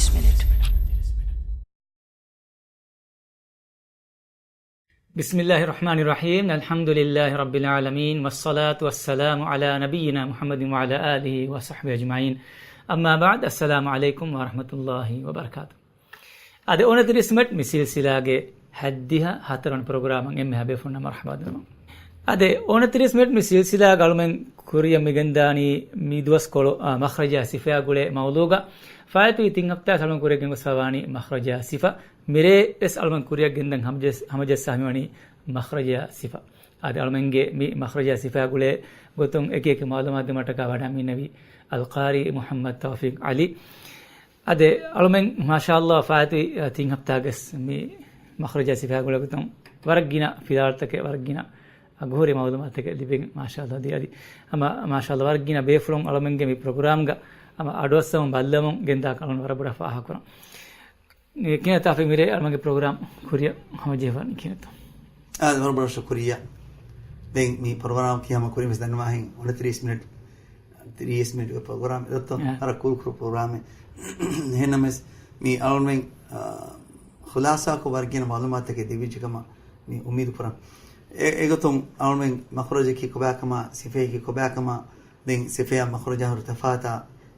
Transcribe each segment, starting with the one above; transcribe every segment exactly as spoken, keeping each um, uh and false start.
بسم الله الرحمن الرحيم. الحمد لله رب العالمين، والصلاة والسلام على نبينا محمد وعلى آله وصحبه أجمعين. أما بعد، السلام عليكم ورحمة الله وبركاته. އަދި އޮނަތިރީސް މިނެޓް މި ސިލްސިލާގެ ހައްދިހަ ހަތަރުވަނަ ޕްރޮގްރާމަށް އެންމެހާ ބޭފުޅުންނަށް މަރުޙަބާ ދިނުމަށް. އަދި އޮނަތިރީސް މިނެޓް މި ސިލްސިލާގަ އަޅުމެން ކުރިއަށް މިގެންދާނީ މި ދުވަސްކޮޅު، އާ، މަޚްރަޖާ ސިފައާ ގުޅޭ މައުޟޫގަ. ފާއިތުވި ތިން ހަފްތާ އަޅުމެން ކުރިއަށް ގެންގޮސްފައިވާނީ މަޚްރަޖާ ސިފަ. މިރޭ ވެސް އަޅުމެން ކުރިއަށް ގެންދަން ހަމަޖައްސާ، ހަމަޖައްސާ މިވަނީ މަޚްރަޖާ ސިފަ. އަދި އަޅުމެންގެ މި މަޚްރަޖާ ސިފައާ ގުޅޭ ގޮތުން އެކި އެކި މަޢުލޫމާތު ދެމަށްޓަކާ ވަޑައިގެންނެވި އަލްޤާރީ މުޙައްމަދު ތައުފީޤް ޢަލީ. އަދި އަޅުމެން މާޝާﷲ ފާއިތުވި ތިން ހަފްތާގަސް މި މަޚްރަޖާ ސިފައާ ގުޅޭ ގޮތުން ވަރަށް ގިނަ ފިލާވަޅުތަކެއް، ވަރަށް ގިނަ އަގުހުރި މަޢުލޫމާތުތަކެއް ލިބިގެން މާޝާﷲ ދިޔައީ. އަދި ހަމަ މާޝާﷲ ވަރަށް ގިނަ ބޭފުޅުން އަޅުމެންގެ މި ޕްރޮގްރާމްގަ ހަމަ އަޑުއައްސަމުން ބައްލަމުން ގެންދާކަން އަޅުން ވަރަށް ބޮޑަށް ފާހަގަކުރަން. ކިނެތާ މިރޭ އަޅުމެންގެ ޕްރޮގްރާމް ކުރިއަށް ހަމަޖެހިފަ ކިނެތާ. އާ، ވަރަށް ބޮޑަށް ޝުކުރިއްޔާ. ދެން މި ޕްރޮގްރާމަކީ ހަމަ ކުރިން ވެސް ދަންނަވާހެން އޮނަތިރީސް މިނެޓް، ތިރީސް މިނެޓްގެ ޕްރޮގްރާމް އެއް ދޮތޯ؟ އާ. ވަރަށް ކުރު ކުރު ޕްރޮގްރާމެއް. އެހެންނަމަވެސް މި އަޅުމެން، އާ، ޚުލާސާކޮށް ވަރަށް ގިނަ މަޢުލޫމާތުތަކެއް ދެއްވިއްޖެ ކަމަށް މި އުއްމީދު ކުރަން. އެ، އެގޮތުން އަޅުމެން މަޚްރަޖަކީ ކޮބާކަމާ، ސިފަޔަކީ ކޮބާކަމާ، ދެން ސިފަޔާ މަޚްރަޖާ ހުރި ތަފާތާ،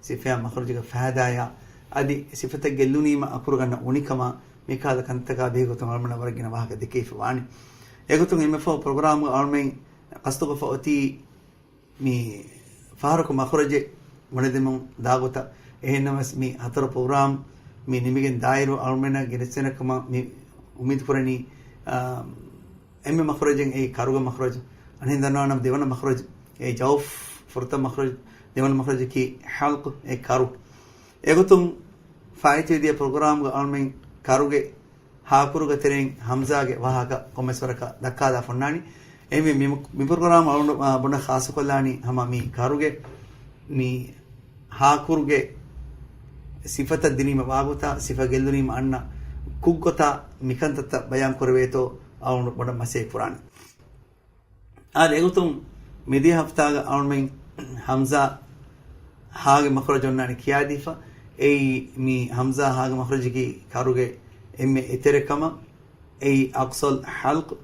ސިފަޔާ މަޚްރަޖުގެ ފައިދާޔާ، އަދި ސިފަތައް ގެއްލުނީމަ އަކުރުގަންނަ އުނިކަމާ، މިކަހަލަ ކަންތަކާ ބެހޭގޮތުން އަޅުމެންނަށް ވަރަށް ގިނަ ވާހަކަ ދެކެވިފަ ވާނެ. އެގޮތުން އެންމެ ފަހު ޕްރޮގްރާމްގަ އަޅުމެން ޤަޞްދުކޮށްފަ އޮތީ މި ފަހަރަކު މަޚްރަޖެއް ބުނެދެމުން ދާގޮތަށް. އެހެންނަމަވެސް މި ހަތަރު ޕްރޮގްރާމް މި ނިމިގެން ދާއިރު އަޅުމެންނަށް ގެނެސްދޭނެ ކަމަށް މި އުއްމީދު ކުރަނީ، އާ، އެންމެ މަޚްރަޖެއް އެއީ ކަރުގެ މަޚްރަޖު. އަނެއް ދަންނަވާނަމަ ދެވަނަ މަޚްރަޖު އެއީ ޖައުފް، ފުރަތަމަ މަޚްރަޖު، ދެވަނަ މަޚްރަޖަކީ ޙަލްޤު، އެއީ ކަރު. އެގޮތުން ފާއިތުވެދިޔަ ޕްރޮގްރާމްގަ އަޅުމެން ކަރުގެ ހާކުރުގެ ތެރެއިން ހަމްޒާގެ ވާހަކަ ކޮންމެސް ވަރަކަށް ދައްކާލާފަ އޮންނާނީ. އެހެންވެ މި، މި ޕްރޮގްރާމް އަޅުގަނޑު، އާ، ބުނަން ޚާއްޞަކޮށްލާނީ ހަމަ މި ކަރުގެ މި ހާކުރުގެ ސިފަތައް ދިނީމަ ވާގޮތާ، ސިފަ ގެއްލުނީމަ އަންނަ ކުށްގޮތާ މިކަންތައްތައް ބަޔާން ކުރެވޭތޯ އަޅުގަނޑު ބޮޑަށް މަސައްކަތް ކުރާނެ. އާދެ، އެގޮތުން މިދިޔަ ހަފްތާގަ އަޅުމެން ހަމްޒާ ހާގެ މަޚްރަޖު އޮންނާނީ ކިޔާދީފަ. އެއީ މި ހަމްޒާ ހާގެ މަޚްރަޖަކީ ކަރުގެ އެންމެ އެތެރެ ކަމަށް. އެއީ އަޤްޞަލް ޙަލްޤު.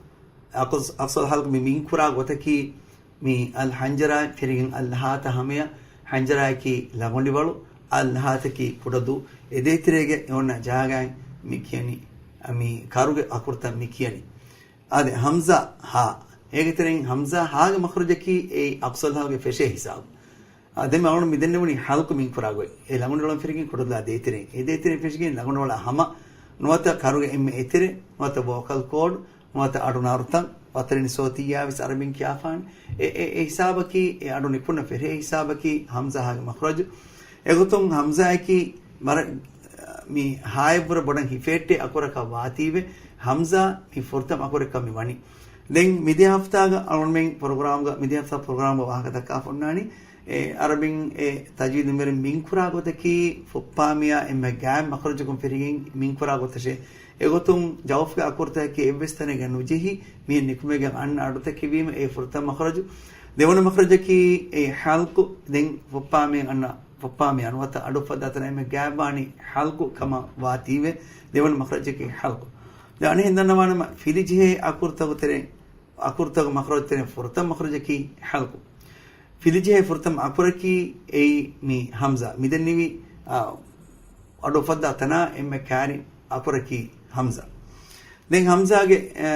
އަޤްޞަ، އަޤްޞަލް ޙަލްޤު މި މިންކުރާ ގޮތަކީ މި އަލް ޙަންޖަރާއިން ފިރިގެން އަލް ލަހާތަށް ހަމަޔަށް. ޙަންޖަރާއަކީ ލަގޮނޑިވަޅު، އަލް ލަހާތަކީ ކުޑަދޫ. އެ ދޭތެރޭގެ އެ އޮންނަ ޖާގައިން މި ކިޔަނީ، މި ކަރުގެ އަކުރުތައް މި ކިޔަނީ. އާދެ، ހަމްޒާ ހާ. އޭގެ ތެރެއިން ހަމްޒާ ހާގެ މަޚްރަޖަކީ އެއީ އަޤްޞަލް ޙަލްޤުގެ ފެށޭ ހިސާބު. އާ، ދެން އަޅުން މި ދެންނެވުނީ ޙަލްޤު މިންކުރާ ގޮތް. އެ ލަނގުން އަޅުން ފިރިގެން ކުޑަދުލާ ދޭތެރެއިން. އެ ދޭތެރެއިން ފެށިގެން ލަނގުން ވަޅާ ހަމަ، ނުވަތަ ކަރުގެ އެންމެ އެތެރެ، ނުވަތަ ވޯކަލް ކޯޑް، ނުވަތަ އަޑު ނާރުތައް، ވަތަރިން ސޯތިއްޔާ ވެސް އަރަބިން ކިޔާފާނެ. އެ، އެ، އެ ހިސާބަކީ އެ އަޑު ނިކުންނަ ފެށޭ ހިސާބަކީ ހަމްޒާ ހާގެ މަޚްރަޖު. އެގޮތުން ހަމްޒާއަކީ ވަރަށް މި ހާއެއްވުރެ ބޮޑަށް ހިފޭއްޓޭ އަކުރަކަށް ވާތީވެ، ހަމްޒާ މި ފުރަތަމަ އަކުރެއްކަން މި ވަނީ. ދެން މިދިޔަ ހަފްތާގަ އަޅުމެން ޕްރޮގްރާމްގަ، މިދިޔަ ހަފްތާ ޕްރޮގްރާމްގަ ވާހަކަ ދައްކާފަ އޮންނާނީ، އެ އަރަބިން އެ ތަޖްވީދު މިވެރިން މިންކުރާ ގޮތަކީ ފުއްޕާމިޔާ އެންމެ ގާތް މަޚްރަޖަކުން ފިރިގެން މިންކުރާ ގޮތަށޭ. އެގޮތުން ޖައުފްގެ އަކުރުތަކަކީ އެއްވެސް ތަނެއްގަ ނުޖެހި، މިހެން ނިކުމެގެން އަންނަ އަޑުތަކެއް ވީމަ އެ ފުރަތަމަ މަޚްރަޖު. ދެވަނަ މަޚްރަޖަކީ އެ ޙަލްޤު. ދެން ފުއްޕާމިޔަ އަންނަ، ފުއްޕާމިޔާ ނުވަތަ އަޑު އުފައްދާ ތަނާ އެންމެ ގާތްވާނީ ޙަލްޤު ކަމަށް ވާތީވެ، ދެވަނަ މަޚްރަޖަކީ ޙަލްޤު. ދެން އަނެއްހެން ދަންނަވާނަމަ ފިލިޖެހޭ އަކުރުތަކު ތެރެ، އަކުރުތަކު މަޚްރަޖު ތެރެ ފުރަތަމަ މަޚްރަޖަކީ ޙަލްޤު. ފިލިޖެހޭ ފުރަތަމަ އަކުރަކީ އެއީ މި ހަމްޒާ. މިދެންނެވި، އާ، އަޑު އުފައްދާ ތަނާ އެންމެ ކާރި އަކުރަކީ ހަމްޒާ. ދެން ހަމްޒާގެ، އާ،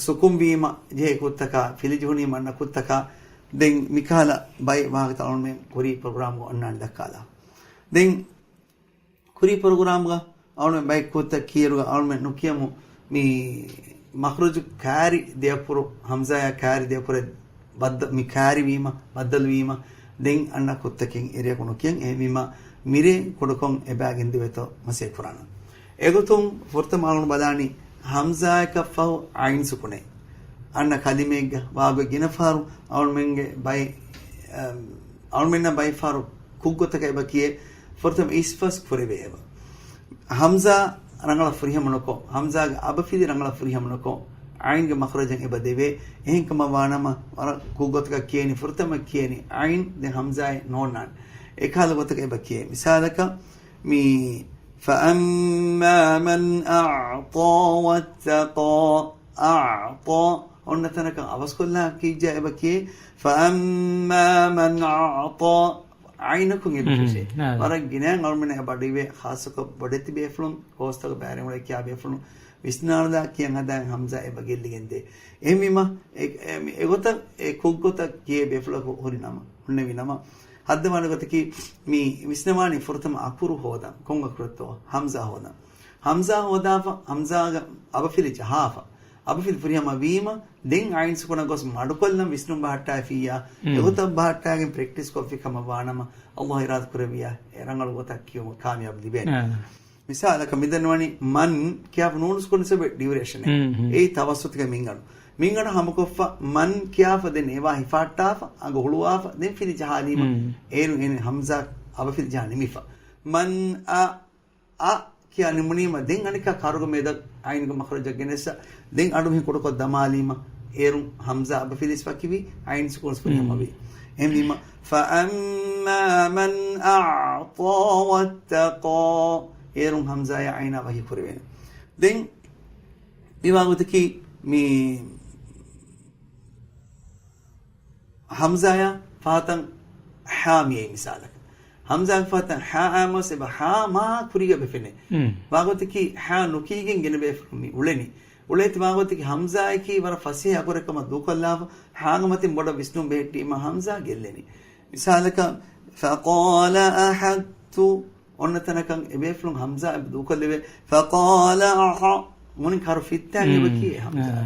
ސުކުން ވީމަ ޖެހޭ ކުށްތަކާ، ފިލިޖެހުނީމަ އަންނަ ކުށްތަކާ، ދެން މިކަހަލަ ބައެއް ވާހަކަތައް އަޅުމެން ކުރީ ޕްރޮގްރާމްގަ އޮންނާނެ ދައްކާލާ. ދެން ކުރީ ޕްރޮގްރާމްގަ އަޅުމެން ބައެއް ކުށްތައް ކިޔޭއިރުގަ އަޅުމެން ނުކިޔަމު މި މަޚްރަޖު ކާރި ދެ އަކުރު، ހަމްޒާޔާ ކާރި ދެ އަކުރެއް ބައްދަ-، މި ކާރިވީމަ، ބައްދަލުވީމަ، ދެން އަންނަ ކުށްތަކެއް އެރެއަކު ނުކިޔަން. އެހެންވީމަ، މިރޭ ކުޑަކޮށް އެބައި ގެންދެވޭތޯ މަސައްކަތް ކުރާނަން. އެގޮތުން ފުރަތަމަ އަޅުގަނޑު ބަލާނީ ހަމްޒާއަކަށްފަހު ޢައިން ސުކުނޭ. އަންނަ ކަލިމައެއްގަ ވާގޮތް ގިނަ ފަހަރު އަޅުމެންގެ ބައެއް، އަ، އަޅުމެންނަށް ބައެއް ފަހަރު ކުށްގޮތަކަށް އެބަ ކިޔޭ، ފުރަތަމަ އިސްފަސް ކުރެވޭ އެބަ. ހަމްޒާ ރަނގަޅަށް ފުރިހަމަ ނުކޮށް، ހަމްޒާގެ އަބަފިލި ރަނގަޅަށް ފުރިހަމަ ނުކޮށް، ޢައިންގެ މަޚްރަޖަށް އެބަ ދެވޭ. އެހެންކަމަށް ވާނަމަ، ވަރަށް ކުށްގޮތަކަށް ކިޔެނީ، ފުރަތަމަ ކިޔެނީ ޢައިން، ދެން ހަމްޒާއެއް ނޯންނާނެ. އެކަހަލަ ގޮތަކަށް އެބަ ކިޔޭ. މިސާލަކަށް، މި فَأَمَّا مَنْ أَعْطَى وَاتَّقَى، أَعْطَى، އޮންނަ ތަނަކަށް އަވަސްކޮށްލާ ކީއްޖެ އެބަ ކިޔޭ؟ فَأَمَّا مَنْ أَعْطَى، އައިނަކުން އެބަ ހުން، ފެށޭ. ނާ. ވަރަށް ގިނައިން އަޅުމެން އެބަޑިވޭ، ޚާއްޞަކޮށް ބޮޑެތި ބޭފުޅުން، ކޯސްތަކަށް ބައިވެރިވުމުގަ ކިޔާ ބޭފުޅުން ވިސްނާލާ ކިޔަން ހަދާ ހަމްޒާ އެބަ ގެއްލިގެންދޭ. އެހެންވީމަ، އެ، އެ، އެގޮތަށް އެ ކުށްގޮތަށް ކިޔޭ ބޭފުޅަކު ހުރި ނަމަ، ހުންނެވި ނަމަ، ހައްދަވާނެ ގޮތަކީ މި ވިސްނަވާނީ ފުރަތަމަ އަކުރު ހޯދަން، ކޮން އަކުރެއްތޯ؟ ހަމްޒާ ހޯދަން. ހަމްޒާ ހޯދާފަ، ހަމްޒާގަ އަބަފިލި ޖަހާފަ. އަބަފިލި ފުރިހަމަ ވީމަ، ދެން އައިން ސުކުނަށް ގޮސް މަޑުކޮށްލަން ވިސްނުން ބަހައްޓާފިއްޔާ، މް. އެގޮތަށް ބަހައްޓާގެން ޕްރެކްޓިސް ކޮށްފި ކަމަށް ވާނަމަ، ﷲ އިރާދަ ކުރެއްވިއްޔާ، އެ ރަނގަޅު ގޮތަށް ކިޔުމަށް ކާމިޔާބު ލިބޭނެ. އާ. މިސާލަކަށް މިދަންނަވަނީ މަން ކިޔާފަ ނޫނު ސުކުން ސަބެ ޑިއުރޭޝަނެއް. މް، މް. އެއީ ތަވައްސުތުގެ މިންގަނޑު. މިންގަނޑު ހަމަކޮށްފަ މަން ކިޔާފަ ދެން އެވާ ހިފާއްޓާފަ އަނގަ ހުޅުވާފަ ދެން ފިލި ޖަހާލީމަ މް. އޭރު އެން ހަމްޒާ އަބަފިލި ޖަހާ ނިމިފަ. މަން އަ އަ ކިޔާ ނިމުނީމަ ދެން އަނެއްކާ ކަރުގެ މެދަށް އައިނުގެ މަޚްރަޖަށް ގެނެއްސަ ދެން އަޑު މިހެން ކުޑަކޮށް ދަމާލީމަ އޭރު ހަމްޒާ އަބަފިލި ސިފަކިވި އައިން ސުކުން ސުކުން މް. ހަމަވި. އެހެންވީމަ، فَأَمَّا مَنْ أَعْطَى وَاتَّقَى. އޭރުން ހަމްޒާޔާ އައިނާ ވަކި ކުރެވޭނެ. ދެން މިވާގޮތަކީ މި ހަމްޒާޔާ ފަހަތަށް ހާ މިއައި މިސާލަކަށް. ހަމްޒާގެ ފަހަތަށް ހާ އައިމަސް އެބަ ހާ މާ ކުރީގަ ބެފެނޭ. މް. ވާގޮތަކީ ހާ ނުކީގެން ގެނެބޭފުޅުން މި އުޅެނީ. އުޅޭތި ވާގޮތަކީ ހަމްޒާއަކީ ވަރަށް ފަސޭހަ އަކުރެއް ކަމަށް ދޫކޮށްލާފަ، ހާގެ މަތިން ބޮޑަށް ވިސްނުން ބެހެއްޓީމަ ހަމްޒާ ގެއްލެނީ. މިސާލަކަށް، فَقَالَ أَحَطتُ، އޮންނަ ތަނަކަށް އެބޭފުޅުން ހަމްޒާ އެބަ ދޫކޮށްލެވޭ، فَقَالَ أَحَ، މުޅިން ކަރު ފިއްތާން އެބަ މް. ކިޔޭ ހަމްޒާ. އާ.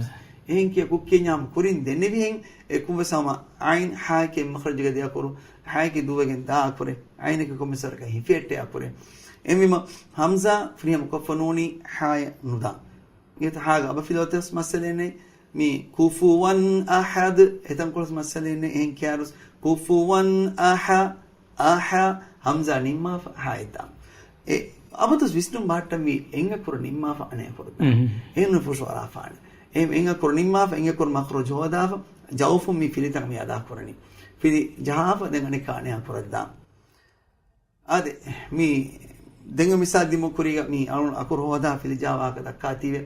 އެހެން ކިޔަ ކުއްކިންޏާ ހަމަ ކުރިން ދެންނެވިހެން އެ ކުންވެސް ހަމަ އައިން ހާއެކޭ މަޚްރަޖުގަ ދިޔަ އަކުރު، ހާއެކޭ ދޫވެގެން ދާ އަކުރެއް، އައިނަކީ ކޮންމެސް ވަރަކަށް ހިފެއްޓޭ އަކުރެއް. އެހެންވީމަ، ހަމްޒާ ފުރިހަމަ ކޮށްފަ ނޫނީ ހާޔަށް ނުދާން. އެތަ ހާގަ އަބަފިލި އޮތަސް މައްސަލައެއް ނެތް. މި ކުފުވަން އަހަދު އެތަންކޮޅަސް މައްސަލައެއް ނެތް. އެހެން ކިޔާރުސް ކުފުވަން އަހަ، އަހަ، ހަމްޒާ ނިންމާފަ ހާއަށް ދާން. އެ އަބަދުސް ވިސްނުން ބަހައްޓަންވީ އެން އަކުރު ނިންމާފަ އަނެއް އަކުރަށް ދާން. މް. އެހެން ނުފުށު އަރާފާނެ. އެހެން އެން އަކުރު ނިންމާފަ، އެން އަކުރު މަޚްރަޖު ހޯދާފަ، ޖައުފުން މި ފިލިތައް މި އަދާ ކުރަނީ. ފިލި ޖަހާފަ ދެން އަނެއްކާ އަނެއް އަކުރަށް ދާން. އާދެ، މި ދެން މިސާލް ދިމު ކުރީގަ މި އަޅުން އަކުރު ހޯދާ ފިލިޖާ ވާހަކަ ދައްކާތީވެ،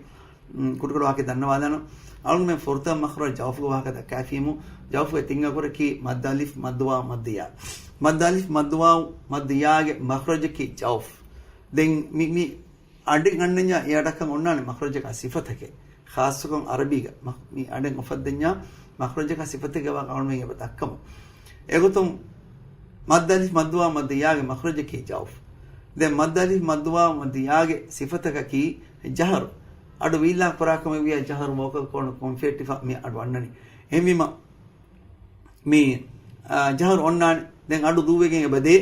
މް، ކުޑަކުޑަ ވާހަކަ ދަންނަވާލާނަ. އަޅުންމެން ފުރަތަމަ މަޚްރަޖު ޖައުފުގެ ވާހަކަ ދައްކާފީމު، ޖައުފުގެ ތިން އަކުރަކީ މައްދު އަލިފް، މައްދު ވާވް، މައްދު ޔާ. މައްދު އަލިފް، މައްދު ވާވް، މައްދު ޔާގެ މަޚްރަޖަކީ ޖައުފް. ދެން މި، މި އަޑެއް އަންނަންޏާ އެ އަޑަކަށް އޮންނާނެ މަޚްރަޖަކާ ސިފަތަކެއް. ޚާއްޞަކޮށް ޢަރަބީގަ މަ-، މި އަޑެއް އުފައްދަންޏާ މަޚްރަޖަކާ ސިފަތަކެއް ވާ އަޅުމެން އެބަ ދައްކަމު. އެގޮތުން މައްދު އަލިފް މައްދު ވާވް މައްދު ޔާގެ މަޚްރަޖަކީ ޖައުފް. ދެން މައްދު އަލިފް މައްދު ވާވް މައްދު ޔާގެ ސިފަތަކަކީ ޖަހަރު. އަޑު ވީއްލާ ކުރާ ކަމެއް ވިޔާ ޖަހަރު ވޯކަލް ކޯޑުން ކޮންފޭޓިފަ މި އަޑު އަންނަނީ. އެހެންވީމަ، މި، އާ، ޖަހަރު އޮންނާނެ. ދެން އަޑު ދޫވެގެން އެބަ ދޭ.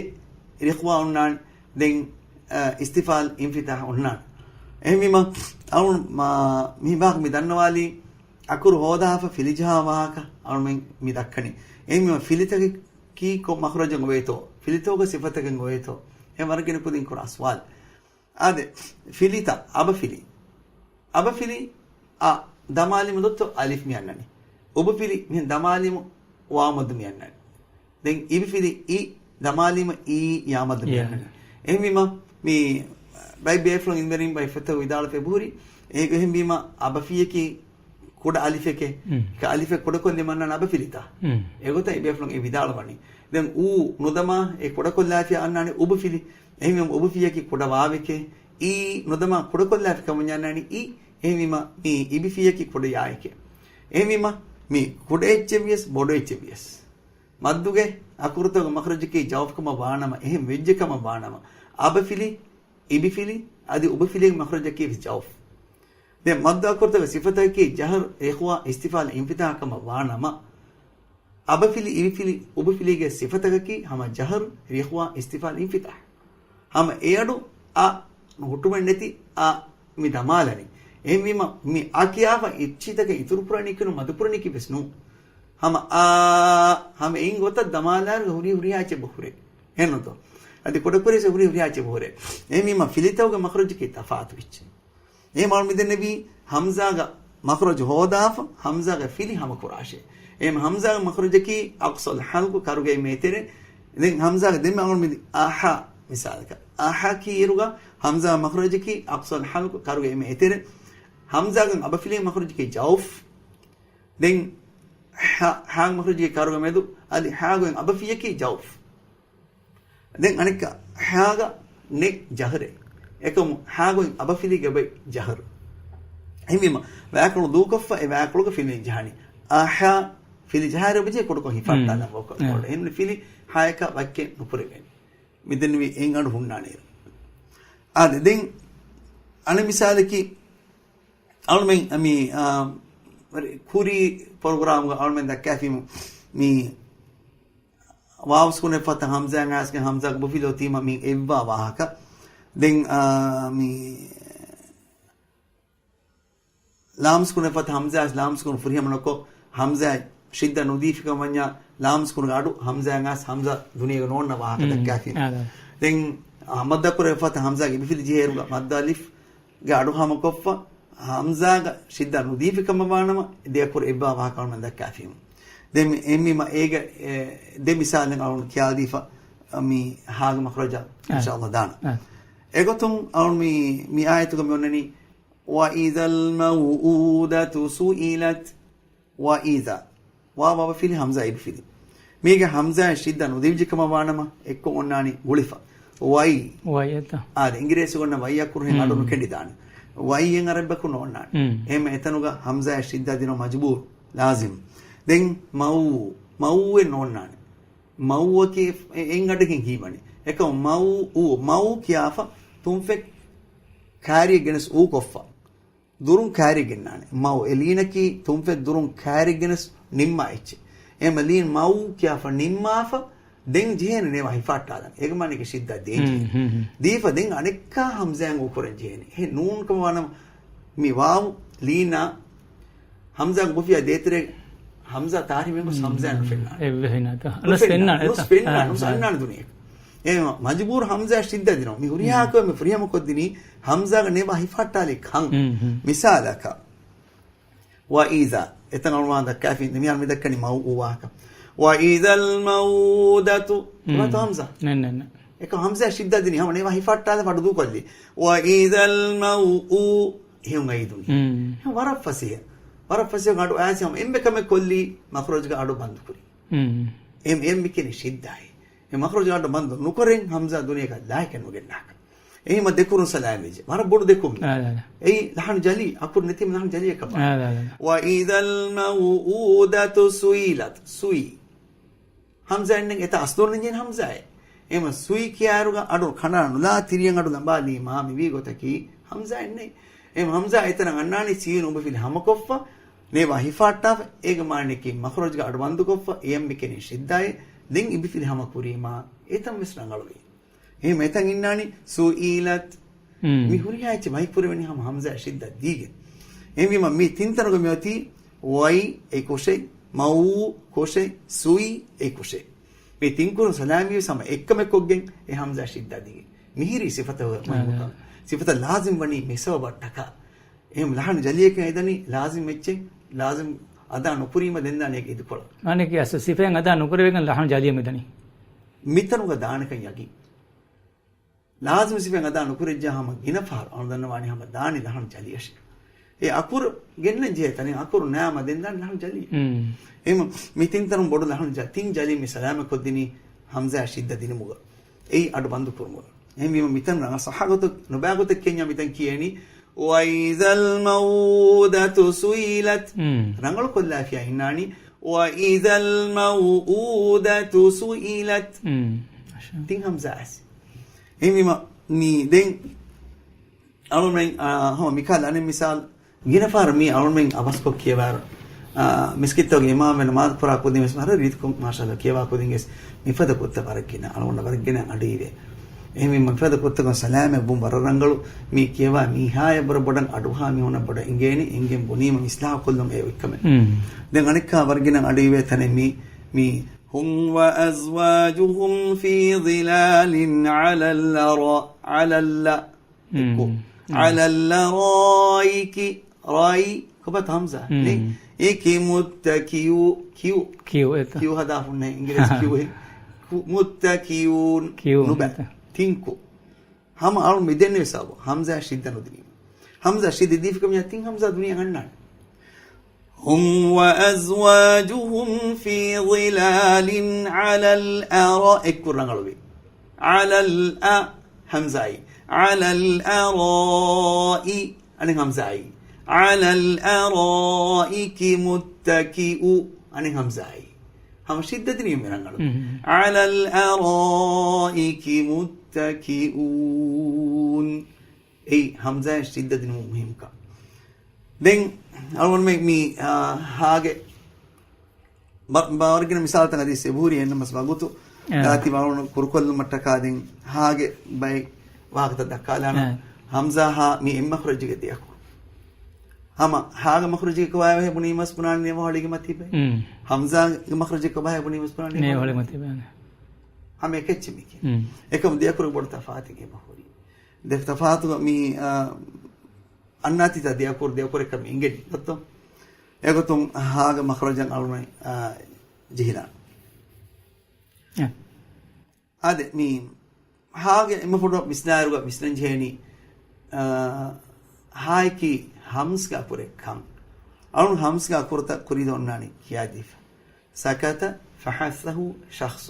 ރިޚްވާ އޮންނާނެ. ދެން، އާ، އިސްތިފާލް އިންފިތާހް އޮންނާނެ. އެހެންވީމަ، އަޅުން މާ، މި ބާކް މި ދަންނަވާލީ، އަކުރު ހޯދާފަ ފިލިޖަހާ ވާހަކަ އަޅުމެން މި ދައްކަނީ. އެހެންވީމަ، ފިލިތަކަކީ ކޮން މަޚްރަޖަށް އޮވޭތޯ، ފިލިތަކުގެ ސިފަތަކެއް އޮވޭތޯ، އެ ވަރަށް ގިނަ ކުދިން ކުރާ ސުވާލު. އާދެ، ފިލިތައް، އަބަފިލި. އަބަފިލި އަ ދަމާލީމަ ދޮއްތޯ އަލިފް މި އަންނަނީ. އުބުފިލި މިހެން ދަމާލީމަ ވާވް މައްދު މި އަންނަނީ. ދެން އިބިފިލި އި ދަމާލީމަ އީ ޔާ މައްދު މި ޔާ. އަންނަނީ. އެހެންވީމަ މި ބައެއް ބޭފުޅުން އިންވެރިން ބައެއް ފޮތަށް ވިދާޅުވެ ހުރި. އެހެންވީމަ އަބަފިޔަކީ ކުޑަ އަލިފެކޭ. މް. އެކަ އަލިފެއް ކުޑަކޮށްލީމަ އަންނާނެ އަބަފިލިތާ. މް. އެގޮތަށް އެބޭފުޅުން އެ ވިދާޅުވަނީ. ދެން އޫ ނުދަމާ އެ ކުޑަކޮށްލާފިޔާ އަންނާނެ އުބުފިލި. އެހެންވީމަ އުބުފިޔަކީ ކުޑަ ވާވެކޭ. އީ ނުދަމާ ކުޑަކޮށްލާފި ކަމަށް އަންނާނީ އި. އެހެންވީމަ މި އިބިފިޔަކީ ކުޑަ ޔާއެކޭ. އެހެންވީމަ މި ކުޑަ އެއްޗެއް ވިޔަސް ބޮޑު އެއްޗެއް ވިޔަސް، މައްދުގެ އަކުރުތަކުގެ މަޚްރަޖަކީ ޖައުފް ކަމަށް ވާނަމަ، އެހެން ވެއްޖެ ކަމަށް ވާނަމަ، އަބަފިލި، އިބިފިލި، އަދި އުބުފިލިގެ މަޚްރަޖަކީ ވެސް ޖައުފް. ދެން މައްދު އަކުރުތަކުގެ ސިފަތަކަކީ ޖަހަރު، ރިޚްވާ، އިސްތިފާލް، އިންފިތާހް ކަމަށް ވާނަމަ، އަބަފިލި، އިބިފިލި، އުބުފިލީގެ ސިފަތަކަކީ ހަމަ ޖަހަރު، ރިޚްވާ، އިސްތިފާލް، އިންފިތާހް. ހަމަ އެއަޑު އަ ހުއްޓުމެއް ނެތި އަ މި ދަމާލަނީ. އެހެންވީމަ މި އަ ކިޔާފަ އެއްޗިތަކެއް އިތުރު ކުރަނީކީ ނޫން، މަދު ކުރަނީކީ ވެސް ނޫން. ހަމަ އާ، ހަމަ އެއިން ގޮތަށް ދަމާލާއިރު ހުރި ހުރިހާ އެއްޗެއް ބަހުރޭ. އެހެންނުތޯ؟ އަދި ކުޑަކުރިޔަސް ހުރި ހުރިހާ އެއްޗެއް ބަހުރޭ. އެހެންވީމަ ފިލިތަކުގެ މަޚްރަޖަކީ ތަފާތު އެއްޗެއް. އެހެން އަޅު މިދެންނެވީ ހަމްޒާގަ މަޚްރަޖު ހޯދާފަ، ހަމްޒާގެ ފިލި ހަމަ ކުރާށޭ. އެހެން ހަމްޒާގެ މަޚްރަޖަކީ އަޤްޞަލް ޙަލްޤު ކަރުގައި މޭތެރެ. ދެން ހަމްޒާގެ ދެންމެ އަޅު މިދި އަހަ މިސާލަކަށް. އަހަކީ އިރުގަ ހަމްޒާ މަޚްރަޖަކީ އަޤްޞަލް ޙަލްޤު، ކަރުގެ އެންމެ އެތެރެ. ހަމްޒާގެ އަބަފިލި މަޚްރަޖަކީ ޖައުފް. ދެން ހާ، ހާ މަޚްރަޖަކީ ކަރުގެ މެދު، އަދި ހާގެ އަބަފިޔަކީ ޖައުފް. ދެން އަނެއްކާ ހާގަ ނެ ޖަހަރެއް. އެކަމު ހާގެ އަބަފިލީގެ ބައި ޖަހަރު. އެހެންވީމަ، ވާކަޅު ދޫކޮށްފަ އެ ވާކަޅުގަ ފިލި ޖަހާނީ. އަހާ ފިލި ޖަހާއިރު އެބަޖެހޭ ކުޑަކޮށް ހިފަހައްޓާލަން ވަކު. އެހެން ފިލި ހާޔަކާ ވައްކެއް ނުކުރެވޭނެ. މިދެންނެވި އެއް އަޑު ހުންނާނެ. އާދެ، ދެން އަނެއް މިސާލަކީ، އަޅުމެން މި، އާ، ކުރީ ޕްރޮގްރާމްގަ އަޅުމެން ދައްކާފީމު މި ވާވް ސުކޫނެއް ފަތަ ހަމްޒާ އާސްގެ ހަމްޒާގެ ބުފިލޯ ތީމަ މި އެއްވާ ވާހަކަ. ދެން، އާ، މި ލާމް ސުކޫނެއް ފަތަ ހަމްޒާ އާސް ލާމް ސުކޫން ފުރިހަމަ ނުކޮށް، ހަމްޒާ ޝިއްދަ ނުދީފިކަމަށް ވަންޏާ، ލާމް ސުކޫންގެ އަޑު ހަމްޒާ އާސް ހަމްޒާ ދުނިޔޭގަ ނޯންނަ ވާހަކަ ދައްކާފިން. ދެން، އާ، މައްދަ ކުރެއް ފަތަ ހަމްޒާގެ އިބިފިލި ޖެހޭއިރުގަ މައްދަ އަލިފް ގެ އަޑު ހަމަކޮށްފަ، ހަމްޒާގަ ޝިއްދަ ނުދީފިކަމަށް ވާނަމަ، ދެ އަކުރު އެއްވާ ވާހަކަ އަޅުމެން ދައްކާފީމު. ދެން އެންމެ އޭގެ، އެ، ދެ މިސާލެއް އަޅުން ކިޔާދީފަ، މި ހާގެ މަޚްރަޖަށް އާ. އިންޝާﷲ ދާނަ. އާ. އެގޮތުން އަޅުން މި، މި އާޔަތުގަ މި އޮންނަނީ، وَإِذَا الْمَوْءُودَةُ سُئِلَتْ. ވައިޒާ. ވާވް އަބަފިލި ހަމްޒާ އިބިފިލި. މީގެ ހަމްޒާއަށް ޝިއްދަ ނުދީވިއްޖެކަމަށް ވާނަމަ، އެއްކޮށް އޮންނާނީ ގުޅިފަ. ވައި. ވައި އެތަ؟ އާދެ، އިނގިރޭސި ގޮންނަ ވައި އަކުރު ހެން އަޑު ނުކެނޑިދާނެ. ވައި އެން އަރަބި އަކުރު ނޯންނާނެ. އެހެން އެތަނުގަ ހަމްޒާއަށް ޝިއްދަ ދިނުމަށް މަޖުބޫރު، ލާޒިމް. ދެން މައޫ، މައޫ އެއް ނޯންނާނެ. މައޫއަކީ އެ-، އެން އަޑެއްހެން ހީވަނީ. އެކަމު މައޫ، އޫ، މައޫ ކިޔާފަ ތުންފެ ކާރިއެއް ގެނެސް އޫ ކޮށްފަ. ދުރުން ކާރި ގެންނާނެ. މައު އެ ލީނަކީ ތުންފެ ދުރުން ކާރި ގެނެސް ނިންމާ އެއްޗެއް. އެހެން ލީން މައު ކިޔާފަ ނިންމާފަ ދެން ޖެހޭނެ ނޭވާ ހިފާއްޓާލަން. އޭގެ މާނައަކީ ޝިއްދަ ދޭން ޖެހޭ. ދީފަ ދެން އަނެއްކާ ހަމްޒާއިން އޫ ކުރަން ޖެހޭނެ. އެހެން ނޫން ކަމަށް ވާނަމަ މި ވާވް ލީނާ ހަމްޒާ ބުފިޔާ ދޭތެރޭ ހަމްޒާ ތާރީ މެންގޮސް ހަމްޒާ ނުފެންނާނެ. އެއްވެހިނާތަ؟ ނުސް ފެންނާނެ. ނުސް ފެންނާނެ. ނުސް އަންނާނެ ދުނިޔެ. އެ މަ-، މަޖުބޫރު ހަމްޒާ ޝިއްދަ ދިނު. މި ހުރިހާ ކަމެއް މި ފުރިހަމަ ކޮށްދިނީ ހަމްޒާގަ ނޭވާ ހިފާއްޓާލި ކަން. މިސާލަކަށް، ވައިޒާ. އެތަން އަޅުމާ ދައްކާފިން ދެ މިހާރު މި ދައްކަނީ މައު އޫ ވާހަކަ. ވައިޒަލް މައުއޫދަތު. ކޮބާތޯ ހަމްޒާ؟ ނެ، ނެ، ނެ. އެކަ ހަމްޒާ ޝިއްދަ ދިނީ ހަމަ ނޭވާ ހިފާއްޓާލެ ފަޑު ދޫކޮށްލި. ވައިޒަލް މައުއޫ. ހެޔޮން އައިދުނީ. ހެޔޮން ވަރަށް ފަސޭހަ. ވަރަށް ފަސޭހަ އަޑު އައިސި ހަމަ އެންމެ ކަމެއް ކޮށްލީ މަޚްރަޖުގަ އަޑު ބަންދުކުރީ. އެ، އެ މިކިނި ޝިއްދާއި. އެ މަޚްރަޖު އަޑު ބަންދު ނުކުރެން ހަމްޒާ ދުނިޔޭގަ ލާހިކެއް ނުގެންނާކަށް. އެހީމަ ދެކުރުން ސަލާމް ވެއްޖެ. ވަރަށް ބޮޑު ދެކުމެއް. އާ، އާ، އާ. އެއީ ލަހަން ޖަލީ، އަކުރު ނެތީމަ ލަހަން ޖަލީއަކަށް ބާ. އާ، އާ، އާ. ވައިޒަލް މައުއޫދަތު ސުއިލަތް. ސުއި. ހަމްޒާ އެންނެން އެތަ އަސްލުން ނެންޖެހެން ހަމްޒާއެއް. އެހެމަ ސުއި ކިޔާއިރުގަ އަޑު ކަނޑާ ނުލާ ތިރިއަށް އަޑު ލަނބާލީމާ މިވީ ގޮތަކީ ހަމްޒާ އެންނެ. އެހެމަ ހަމްޒާ އެތަނަށް އަންނާނީ ސީނު އުބިފިލި ހަމަކޮށްފަ، ނޭވާ ހިފާއްޓާފަ، އޭގެ މާނައަކީ މަޚްރަޖުގަ އަޑު ބަންދުކޮށްފަ، އެޔަށް މިކެނީ ޝިއްދާއެއް. ދެން އިބިފިލި ހަމަ ކުރީމާ އެތަން ވެސް ރަނގަޅުވޭ. އެހެމަ އެތަން އިންނާނީ ސުއިލަތް. މި ހުރިހާ އެއްޗެއް ބަހިކުރެވެނީ ހަމަ ހަމްޒާ ޝިއްދަ ދީގެން. އެހެންވީމަ މި ތިންތަނުގަ މިއޮތީ ވައި އެ ކުށެއް، މައޫ ކުށެއް، ސުއި އެ ކުށެއް. މި ތިންކުރުން ސަލާމީ ވެސް ހަމަ އެއްކަމެއް ކޮށްގެން އެ ހަމްޒާ ޝިއްދަ ދީގެން. މިހިރީ ސިފަތަށް މުހިއްމުކަން. ސިފަތަށް ލާޒިމް ވަނީ މި ސަބަބަށްޓަކާ. އެހެން ލަހަން ޖަލިއެކަށް އެދަނީ ލާޒިމް އެއްޗެއް، ލާޒިމް އަދާ ނުކުރީމަ ދެންދާނީ އޭގެ އިދިކޮޅަށް. މާނައަކީ އަސްލު ސިފައެއް އަދާ ނުކުރެވިގެން ލަހަން ޖަލިއަށް މިދަނީ. މިތަނުގަ ދާނެކަން ޔަގީން. ލާޒިމް ސިފައެއް އަދާ ނުކުރެއްޖާ ހަމަ ގިނަ ފަހަރު އަޅު ދަންނަވާނީ ހަމަ ދާނީ ލަހަން ޖަލިއަށެ. އެ އަކުރު ގެންނަން ޖެހޭ ތަނެއް އަކުރު ނައިމަ ދެން ދާނީ ލަހަން ޖަލިއެއް. އެހެމަ މި ތިން ތަނުން ބޮޑު ލަހަން ޖަ-، ތިން ޖަލި މި ސަލާމަތް ކޮށްދިނީ ހަމްޒާ ޝިއްދަ ދިނުމުގަ. އެއީ އަޑު ބަންދު ކުރުމުގަ. އެހެންވީމަ މިތަން ރަނގަޅަށް ސައްހަ ގޮތަށް ނުބައި ގޮތަށް ކިޔަންޏާ މިތަން ކިޔޭނީ، وَإِذَا الْمَوْءُودَةُ سُئِلَتْ. ރަނގަޅު ކޮށްލާފިޔާ އިންނާނީ، وَإِذَا الْمَوْءُودَةُ سُئِلَتْ. ތިން ހަމްޒާ އައިސް. އެހެންވީމަ މި ދެން އަޅުމެން، އާ، ހަމަ މިކާލަ އަނެއް މިސާލް، ގިނަ ފަހަރު މި އަޅުމެން އަވަސްކޮށް ކިޔަވާރު، އާ، މިސްކިތްތަކުގެ އިމާމު ނަމާދު ކުރާ ކުދިން ވެސް މަހަރަށް ރީތިކޮށް މާޝާﷲ ކިޔަވާ ކުދިން ވެސް މިފަދަ ގޮތަށް ވަރަށް ގިނަ އަޅުގަނޑަށް ވަރަށް ގިނަ އަޑުއިވޭ. އެހެންވީމަ މިފަދަ ގޮތަކުން ސަލާމަތްވުން ވަރަށް ރަނގަޅު. މި ކިޔަވާ މީހާޔަށް ވަރަށް ބޮޑަށް އަޑުއަހާ މީހުންނަށް ބޮޑަށް އެނގޭނެ، އެނގެން ބުނީމަ އިސްލާހު ކޮށްލުން އެ އޮތްކަމެއް. ދެން އަނެއްކާ ވަރަށް ގިނަ އަޑުއިވޭ ތަނެއް މި، މި، هُمْ وَأَزْوَاجُهُمْ فِي ظِلَالٍ عَلَى الْأَرَا-، عَلَى الْ-، އެއްކޮށް. އާ. عَلَى الْأَرَائِكِ، ރާއި، ކޮބާތޯ ހަމްޒާ؟ ނެތް. އޭކި މުއްތަކިއު، ކިއު. ކިއު އެތަ؟ ކިއު ހަދާފުންނޭ އިނގިރޭސި ކިއު އެ. ކު-، މުއްތަކިއުން. ކިއު ނުބަ. ތިންކޮށް. ހަމަ އަޅު މިދެންނެވި ސަބަބު ހަމްޒާ ޝިއްދަ ނުދިނީމަ. ހަމްޒާ ޝިއްދަ ދީފިކަމިޔާ ތިން ހަމްޒާ ދުނިޔެ އަންނާނެ. هُمْ وَأَزْوَاجُهُمْ فِي ظِلَالٍ عَلَى الْأَرَا، އެއްކު ރަނގަޅުވި. عَلَى الْأَ، ހަމްޒާއި. عَلَى الْأَرَائِ، އަނެއް ހަމްޒާއި. عَلَى الْأَرَائِكِ مُتَّكِئُ، އަނެއް ހަމްޒާއި. ހަމަ ޝިއްދަ ދިނީމަ ރަނގަޅު. މް. عَلَى الْأَرَائِكِ مُتَّكِئُونَ. އެއީ ހަމްޒާއަށް ޝިއްދަ ދިނުމުގެ މުހިއްމުކަން. ދެން އަޅުގަނޑުމެން މި، އާ، ހާގެ ބަ-، ބަ-، ވަރަށް ގިނަ މިސާލުތައް އަދި އެބަހުރި އެންނަމަސް ވަގުތު އާ. ދާތި ވަޅުނު ކުރުކޮށްލުމަށްޓަކާ ދެން ހާގެ ބައެއް ވާހަކަތައް ދައްކާލާނަން. އާ. ހަމްޒާ ހާ މި އެއް މަޚްރަޖުގެ ދެއަކު. ހަމަ ހާގެ މަޚްރަޖުގެ ކޮބާހޭ ބުނީމަސް ބުނާނެ ނޭވާހޮޅީގެ މަތީބެ. މް. ހަމްޒާގެ މަޚްރަޖުގެ ކޮބާހޭ ބުނީމަސް ބުނާނެ ނޭވާހޮޅީގެ މަތީބެ. ހަމަ އެކެއްޗެއް މީކީ. މް. އެކަމު ދެއަކުރު ބޮޑު ތަފާތެއް އެބަހުރި. ދެ ތަފާތު މި، އާ، އަންނާތީތަ ދެއަކުރު، ދެއަކުރެއްކަމަށް އިނގެނީ ދޮއްތޯ؟ އެގޮތުން ހާގެ މަޚްރަޖަށް އަޅުގަނޑު، އާ، ޖެހިލާނެ. އެ. އާދެ، މި ހާގެ އެންމެ ފުރަތަމަ ވިސްނާއިރުގަ ވިސްނަން ޖެހޭނީ، އާ، ހާއަކީ ހަމްޒާގެ އަކުރެއްކަން. އަޅުން ހަމްޒާގެ އަކުރުތައް ކުރީ ދޯންނާނީ ކިޔާދީފަ. سَكَتَ فَحَثَّهُ شَخْصٌ.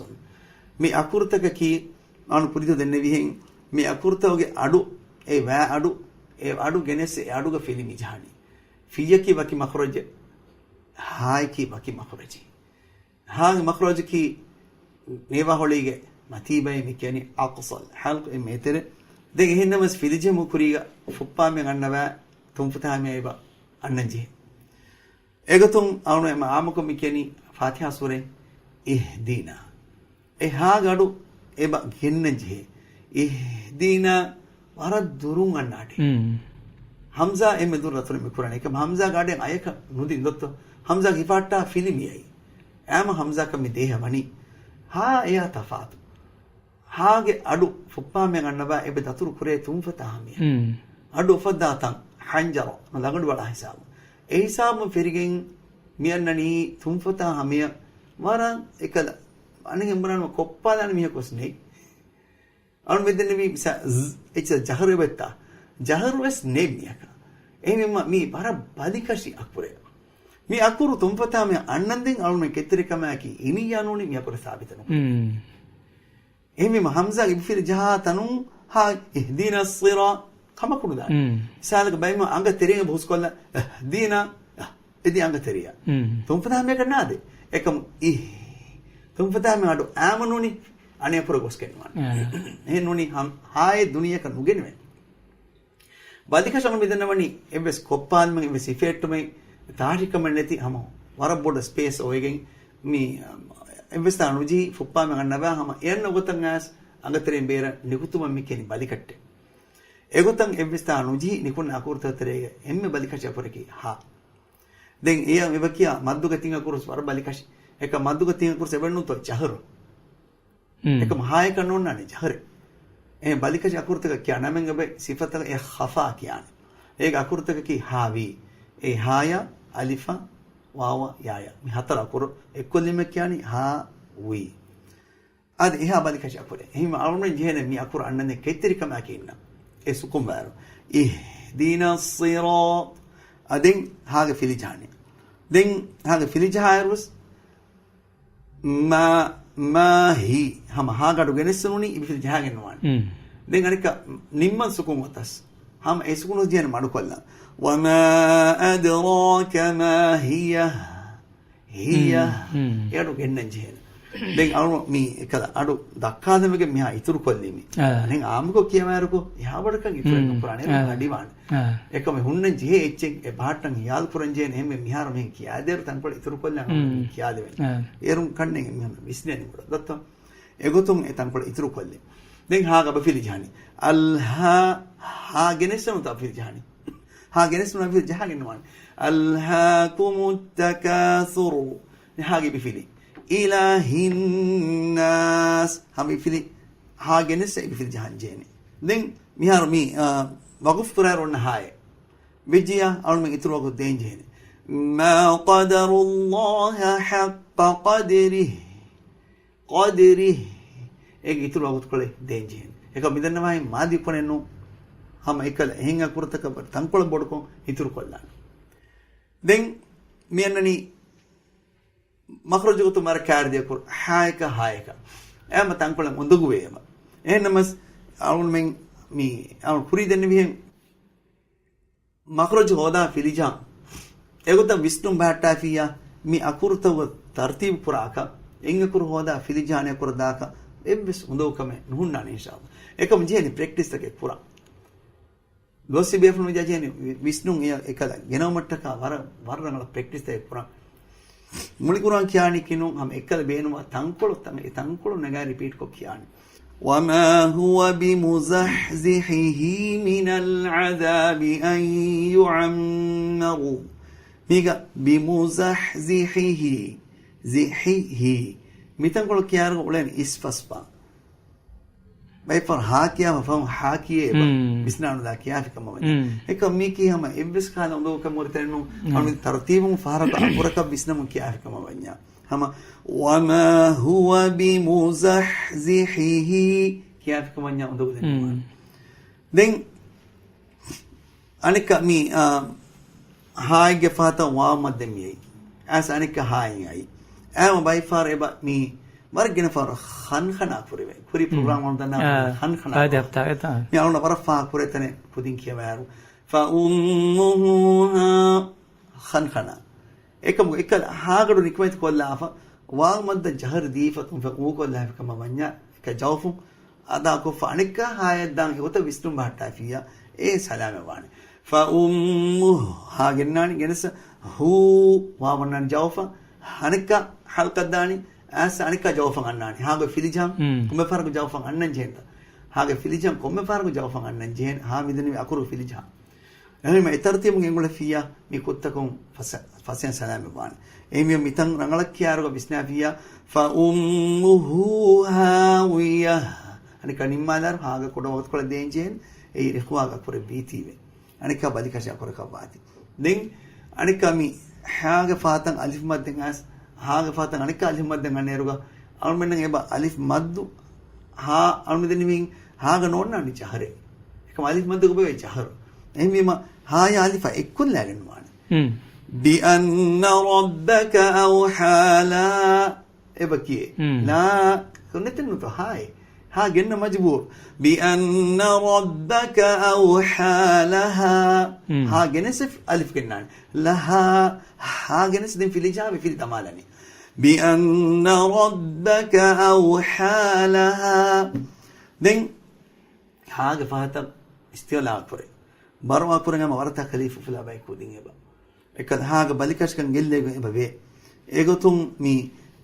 މި އަކުރުތަކަކީ، އަޅުން ކުރީ ދޯ ދެންނެވިހެން، މި އަކުރުތަކުގެ އަޑު، އެ ވާ އަޑު، އެ އަޑު ގެނެސް އެ އަޑުގަ ފިލި މި ޖަހާނީ. ފިއްޔަކީ ވަކި މަޚްރަޖެއް، ހާއަކީ ވަކި މަޚްރަޖެއް. ހާގެ މަޚްރަޖަކީ ނޭވާހޮޅީގެ މަތީބައި މި ކިޔަނީ އަޤްޞަލް ޙަލްޤު އެ މޭތެރެ. ދެން އެހެންނަމަސް ފިލިޖެހުމުގެ ކުރީގަ ފުއްޕާމެން އަންނަވާ ތުންފަތާ ހަމަޔަށް އެބަ އަންނަން ޖެހޭ. އެގޮތުން އަޅުން އެމަ އާއްމުކޮށް މި ކިޔަނީ ފާތިޙާ ސޫރައިން އިހްދިނާ. އެ ހާގެ އަޑު އެބަ ގެންނަން ޖެހޭ. އިހްދިނާ ވަރަށް ދުރުން އަންނާޓީ. މް. ހަމްޒާ އެންމެ ދުރު ދަތުރު މި ކުރާނެ. އެކަމް ހަމްޒާގެ އަޑެއް އަޔަކަށް ނުދިން ދޮއްތޯ؟ ހަމްޒާގެ ހިފާއްޓާ ފިލި މިއައީ. އާމަ ހަމްޒާކަށް މި ދޭހަ ވަނީ. ހާ އެޔާ ތަފާތު. ހާގެ އަޑު ފުއްޕާމެން އަންނަވާ އެބަ ދަތުރު ކުރޭ ތުންފަތާ ހަމަޔަށް. މް. އަޑު އުފައްދާ ތަން ހަންޖަރަ، ލަގަނޑު ވަޅާ ހިސާބު. އެ ހިސާބުން ފެރިގެން މި އަންނަނީ ތުންފަތާ ހަމަޔަށް ވަރަށް އެކަލަ. އަނެއް އެނބުރާން ކޮއްޕާލާނެ މީހަކު ވެސް ނެތް. އަޅު މެދެންނެވީ މިސާ ޒް، އެއްޗެއް ޖަހަރު އެބައްތާ. ޖަހަރު ވެސް ނެތް މިޔަކަ. އެހެންވީމަ މީ ވަރަށް ބަލިކަށި އަކުރެއް. މި އަކުރު ތުންފަތާ މި އަންނަންދެން އަޅުމެން ކެތްތެރިކަމާއެކީ އިނިއްޔާ ނޫނީ މި އަކުރެއް ސާބިތު ނުކުރޭ. މް. އެހެންވީމަ ހަމްޒާގެ އިބިފިލި ޖަހާ ތަނުން ހާ އިހްދިނަ އައްޞިރާ ކަމަކު ނުދާނެ. މް. މިސާލަކަށް ބައެއް އަނގަ ތެރެއިން އެބަ ހުސްކޮށްލާ އިހްދިނަ އެދި އަނގަ ތެރެއަށް. މް. ތުންފަތާ ހަމަޔަކަށް ނާދޭ. އެކަމު އިހް. ތުންފަތާ ހަމަ އަޑު އާމަ ނޫނީ އަނެއް އަކުރަށް ގޮސްގެން ނުވާނެ. އާ. އެހެން ނޫނީ ހަމް-، ހާއެއް ދުނިޔެއަކަށް ނުގެނެވޭނެ. ބަލިކަށަށް މި ދަންނަވަނީ އެއްވެސް ކޮއްޕާލުމެއް، އެއްވެސް ހިފެހެއްޓުމެއް، ތާށިކަމެއް ނެތި ހަމަ ވަރަށް ބޮޑަށް ސްޕޭސް އޮވެގެން މި، އެއްވެސް ތާ ނުޖެހި ފުއްޕާމެން އަންނަވާ ހަމަ އެ އަންނަ ގޮތަށް އައިސް އަނގަތެރެއިން ބޭރަށް ނިކުތުމަށް މި ކިޔަނީ ބަލިކަށްޓެއް. އެގޮތަށް އެއްވެސް ތާ ނުޖެހި ނިކުންނަ އަކުރުތައް ތެރޭގަ އެންމެ ބަލިކަށި އަކުރަކީ ހާ. ދެން އެޔަށް އެބަ ކިޔާ މައްދުގެ ތިން އަކުރުސް ވަރަށް ބަލިކަށި. އެކަ މައްދުގެ ތިން އަކުރުސް އެބަ ނޫންތޯ ޖަހަރު. މް. އެކަމަ ހާޔަކަށް ނޯންނާނެ ޖަހަރެއް. އެހެން ބަލިކަށި އަކުރުތަކަށް ކިޔާ ނަމެއް އެބަ ސިފަތަކަށް އެ ޚަފާ ކިޔާނެ. އޭގެ އަކުރުތަކަކީ ހާ ވީ. އެ ހާޔަށް އަލިފަށް ވާވަށް ޔާޔަށް. މި ހަތަރު އަކުރު އެއްކޮށްލީމަ ކިޔާނީ ހާ ވީ. އަދި އެހާ ބަލިކަށި އަކުރެއް. އެހެން އަޅުމެން ޖެހޭނެ މި އަކުރު އަންނަންދެން ކެތްތެރިކަމާއެކީ އިންނަ. އެ ސުކުން ވާއިރު. اهدنا الصراط. އަދެން ހާގެ ފިލި ޖަހާނެ. ދެން ހާގެ ފިލި ޖަހާއިރުވެސް މާ، މާ ހީ. ހަމަ ހާގެ އަޑު ގެނެއްސުނުނީ އިބިފިލި ޖަހާގެން ނުވާނެ. މް. ދެން އަނެއްކާ ނިންމަން ސުކުން އޮތަސް. ހަމަ އެ ސުކުނު ޖެހޭނެ މަޑުކޮށްލާ. وما أدراك ما هي. ހިޔަ. މް، މް. އެއަޑު ގެންނަން ޖެހޭނެ. ދެން އަޅު މި އެކަލަ އަޑު ދައްކާދެމެގެ މިހާ އިތުރު ކޮށްލީމި. އާ. ދެން އާއްމުކޮށް ކިޔަވާއިރަކު އެހާ ބޮޑަކަށް އިތުރެއް މް. ނުކުރާނެ. އާ. އަޑިވާނެ. އާ. އެކަމެ ހުންނަން ޖެހޭ އެއްޗެއް އެ ބަހައްޓަން ހިޔާލު ކުރަން ޖެހޭނެ. އެހެންމެ މިހާރު މިހެން ކިޔާދޭއިރު ތަންކޮޅެއް އިތުރު ކޮށްލާ މް. ކިޔާދެވެން. އާ. އޭރުން ކަންނެން މިހާރު ވިސްނޭނެ ބޮޑަށް. ދޮއްތޯ؟ އެގޮތުން އެ ތަންކޮޅެއް އިތުރު ކޮށްލި. ދެން ހާގެ އަބަފިލި ޖަހަނީ. އަލްހާ، ހާ ގެނެސްނު ތަ އަބަފިލި ޖަހަނީ. ހާ ގެނެސްނު އަބަފިލި ޖަހާގެން ނުވާނެ. ألهاكم التكاثر. ހާގެ އިބިފިލި. إله الناس. ހަމަ އިބިފިލި. ހާ ގެނެސް އިބިފިލި ޖަހަން ޖެހޭނެ. ދެން މިހާރު މި، އާ، ވަގުފް ކުރާއިރު އޮންނަ ހާއެއް. ވެއްޖިއްޔާ އަޅުމެން އިތުރު ވަގުތު ދޭން ޖެހޭނެ. ما قدروا الله حق قدره. ޤަދްރިހި. އޭގެ އިތުރު ވަގުތުކޮޅެއް ދޭން ޖެހޭނެ. އެކަމަކު މިދަންނަވާހެން މާދީ ކުރެއްނު. ހަމަ އެކަލަ އެހެން އަކުރުތަކަށް ތަންކޮޅެއް ބޮޑުކޮށް އިތުރުކޮށްލާނެ. ދެން މި އަންނަނީ މަޚްރަޖު ގޮތުން ވަރަށް ކާރިދި އަކުރު ހާއަކާ ހާއަކާ. އެހެންމަ ތަންކޮޅެއް އުނދަގޫވޭ އެބަ. އެހެންނަމަސް އަޅުގަނޑުމެން މި އަޅު ކުރީ ދެންނެވިހެން މަޚްރަޖު ހޯދާ ފިލިޖާން. އެގޮތަށް ވިސްނުން ބަހައްޓާފިއްޔާ މި އަކުރުތަކުގެ ތަރުތީބު ކުރާކަށް، އެއް އަކުރު ހޯދާ ފިލިޖާނެ ކުރަދާކަށް އެއްވެސް އުނދަގޫކަމެއް ނުހުންނާނެ އިންޝާﷲ. އެކަމަ ޖެހޭނެ ޕްރެކްޓިސްތަކެއް ކުރަން. ލޯސި ބޭފުޅުން ވެއްޖެ ޖެހޭނެ ވި-، ވިސްނުން އެ އެކަލަ ގެނައުމަށްޓަކާ ވަރަށް، ވަރަށް ރަނގަޅަށް ޕްރެކްޓިސްތަކެއް ކުރަން. މުޅި ކުރާން ކިޔާނީ ކިނު ހަމަ އެކަލަ ބޭނުންވާ ތަންކޮޅު ތަން-، އެ ތަންކޮޅު ނަގާ ރިޕީޓްކޮށް ކިޔާނީ. وما هو بمزحزحه من العذاب أن يعمر. މީގަ ބިމުޒަޙްޒިޙިހި، ޒިޙިހި. މިތަންކޮޅު ކިޔާރުގަ އުޅޭނެ އިސްފަސްފަ. ބައެއްފަހަރު ހާ ކިޔާފަ ފަހުން ހާ ކިޔޭ އެބަ. މް. ވިސްނާނުލާ ކިޔާފި ކަމަށް ވަންޏާ. މް. އެކަމަ މީކީ ހަމަ އެއްވެސް ކަހަލަ އުނދަގޫކަމެއް ނުކުރެވޭ ތަނެއް ނޫން. މް. އަޅުގަނޑު ތަރުތީބުން ފަހަރަކު އަކުރަކަށް ވިސްނަމުން ކިޔާފި ކަމަށް ވަންޏާ. ހަމަ وما هو بمزحزحه ކިޔާފި ކަމަށް ވަންޏާ އުނދަގޫ ދެން މް. ނުވާނެ. ދެން އަނެއްކާ މި، އާ، ހާއެއްގެ ފަހަތަށް ވާވް މައްދެއް މިއައީ. އައިސް އަނެއްކާ ހާއިން އައީ. އައިމަ ބައިފަހަރު އެބަ މި ވަރަށް ގިނަ ފަހަރު ޚަންޚަނާ ކުރެވޭ. ކުރީ މް. ޕްރޮގްރާމް ވަން ދަންނާ އާ، ޚަންޚަނާ އާދެ ކުރޭ. ހަފްތާގެ ތާ. މި އަޅުން ވަރަށް ފާހަގަ ކުރޭ ތަނެއް ކުދިން ކިޔަވާއިރު. ފައުއްމުހު ހާ ޚަންޚަނާ. އެކަމަކު އެކަލަ ހާގަޑު ނިކުމެތި ކޮށްލާފަ، ވާވް މައްދަށް ޖަހަރު ދީފަ ތުންފަ އޫ ކޮށްލާފި ކަމަށް ވަންޏާ، އެކަ ޖައުފުން އަދާކޮށްފަ އަނެއްކާ ހާއަށް ދާން އެގޮތަށް ވިސްނުން ބަހައްޓާފިއްޔާ، އޭ ސަލާމަތް ވާނެ. ފައުއްމު ހާ ގެންނާނީ ގެނެސް ހޫ ވާވް އަންނާނީ ޖައުފަ، އަނެއްކާ ހަލްޤަށް ދާނީ، އައިސް އަނެއްކާ ޖައުފަ އަންނާނީ. ހާގަ ފިލިޖަހަން، މް. ކޮންމެ ފަހަރަކު ޖައުފަ އަންނަން ޖެހޭތަ؟ ހާގަ ފިލިޖަހަން ކޮންމެ ފަހަރަކު ޖައުފަ އަންނަން ޖެހޭނެ. ހާ މިދެންނެވި އަކުރު ފިލިޖަހަން. އެހެންވީމަ އެ ތަރުތީބުން ގެންގުޅެފިއްޔާ މި ކުށްތަކުން ފަސ-، ފަސޭހަ ސަލާމަތް ވާނެ. އެހެންވީމަ މިތަން ރަނގަޅަށް ކިޔާރުގަ ވިސްނާފިއްޔާ، ފައުއްމުހު ހާވިޔަ. އަނެއްކާ ނިންމާލާރު ހާގަ ކުޑަ ވަގުތުކޮޅެއް ދޭން ޖެހޭނެ. އެއީ ރިޚުވާގަ ކުރެއްވީތީވެ. އަނެއްކާ ބަލިކަށި އަކުރަކަށް ވާތީ. ދެން އަނެއްކާ މި ހާގެ ފަހަތަށް އަލިފް މައްދެއް އައިސް، ހާގެ ފަހަތަށް އަނެއްކާ އަލިފް މައްދެއް އަންނައިރުގަ އަޅުމެންނަށް އެބަ އަލިފް މައްދު ހާ އަޅުމެން ދެންނެވީ ހާގަ ނޯންނާނީ ޖަހަރެއް. އެކަމަ އަލިފް މައްދުގަ އެބަ ޖަހަރު. އެހެންވީމަ ހާޔާ އަލިފާ އެއްކޮށްލާގެން ނުވާނެ. މް. بأن ربك أوحى لها. އެބަ ކިޔޭ. މް. ލާ ކޮންނެތެއް ނުތޯ ހާއެއް. ހާ ގެންނަ މަޖުބޫރު. بأن ربك أوحى لها. މް. ހާ ގެނެސް އަލިފް ގެންނާނެ. ލަހާ. ހާ ގެނެސް ދެން ފިލިޖާ ވެ ފިލި ދަމާލަނީ. بأن ربك أوحى لها. ދެން ހާގެ ފަހަތަށް އިސްތިޢުލާ ކުރޭ. ބަރު އަކުރެން ހަމަ ވަރަށް ތަކަލީފު ފުލާ ބައި ކުދިން އެބަ. އެކަލަ ހާގެ ބަލިކަށިކަން ގެއްލޭގޮތް އެބަ ވޭ. އެގޮތުން މި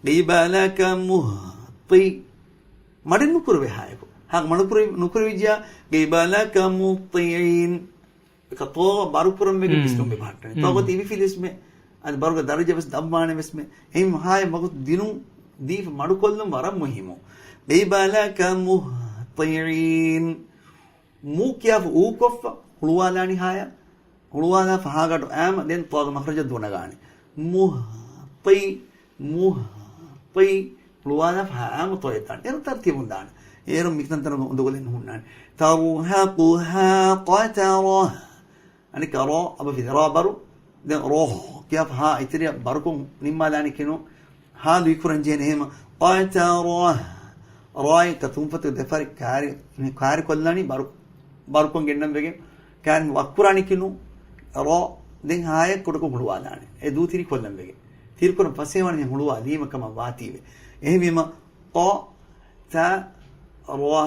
قبلك مهطعين މަޑެއް ނުކުރެވޭ ހާއަކު. ހާގެ މަޑު ކުރެ-، ނުކުރެވިއްޖެޔާ قبلك مهطعين. އެކަ ތޯ ބަރު ކުރަން ވެގެން މް. ވިސްނުން މި ބަހައްޓަނީ. މް. ތޯ ގޮތަށް އިބިފިލިސްމެ. އަދި ބަރުގެ ދަރަޖަ ވެސް ދަށްވާނެ ވެސްމެ. އެހެން ހާއެއް ވަގުތު ދިނުން ދީފަ މަޑުކޮށްލުން ވަރަށް މުހިއްމު. قبلك مهطعين. މޫ ކިޔާފަ އޫ ކޮށްފަ ހުޅުވާލާނީ ހާޔަށް. ހުޅުވާލާފަ ހާގަޑު އައިމަ ދެން ތޯގެ މަޚްރަޖަށް ދޫނަގާނެ. މުހްޠި، މުހްޠި. ހުޅުވާލާފަ ހާ އައިމަ ތޯއަށް ދާނެ. އޭރު ތަރުތީބުން ދާނެ. އޭރު މިކަންތައް އުނދަގުލެއް ނުހުންނާނެ. ترهقها قترة. އަނެއްކާ ރޯ އަބަފި ރާ ބަރު. ދެން ރޯ ކިޔާފަ ހާ އިތުރިއަށް ބަރުކޮށް ނިންމާލާނެ ކިނު. ހާ ލުއިކުރަން ޖެހޭނެ އެހެން. ޤަތަރަ. ރާއިން ތުންފަތު ދެފަރި ކާރި، ކާރި ކޮށްލާނީ ބަރު، ބަރުކޮށް ގެންނަން ވެގެން. ކާރިން ވައްކުރާނީ ކިނު. ރޯ ދެން ހާއެއް ކުޑަކޮށް ހުޅުވާލާނެ. އެ ދޫތިރި ކޮށްލަން ވެގެން. ތިރިކުރަން ފަސޭހަވާނެ ހުޅުވާ ލީމަ ކަމަށް ވާތީވެ. އެހެންވީމަ ޤަ، ތަ، ރަ.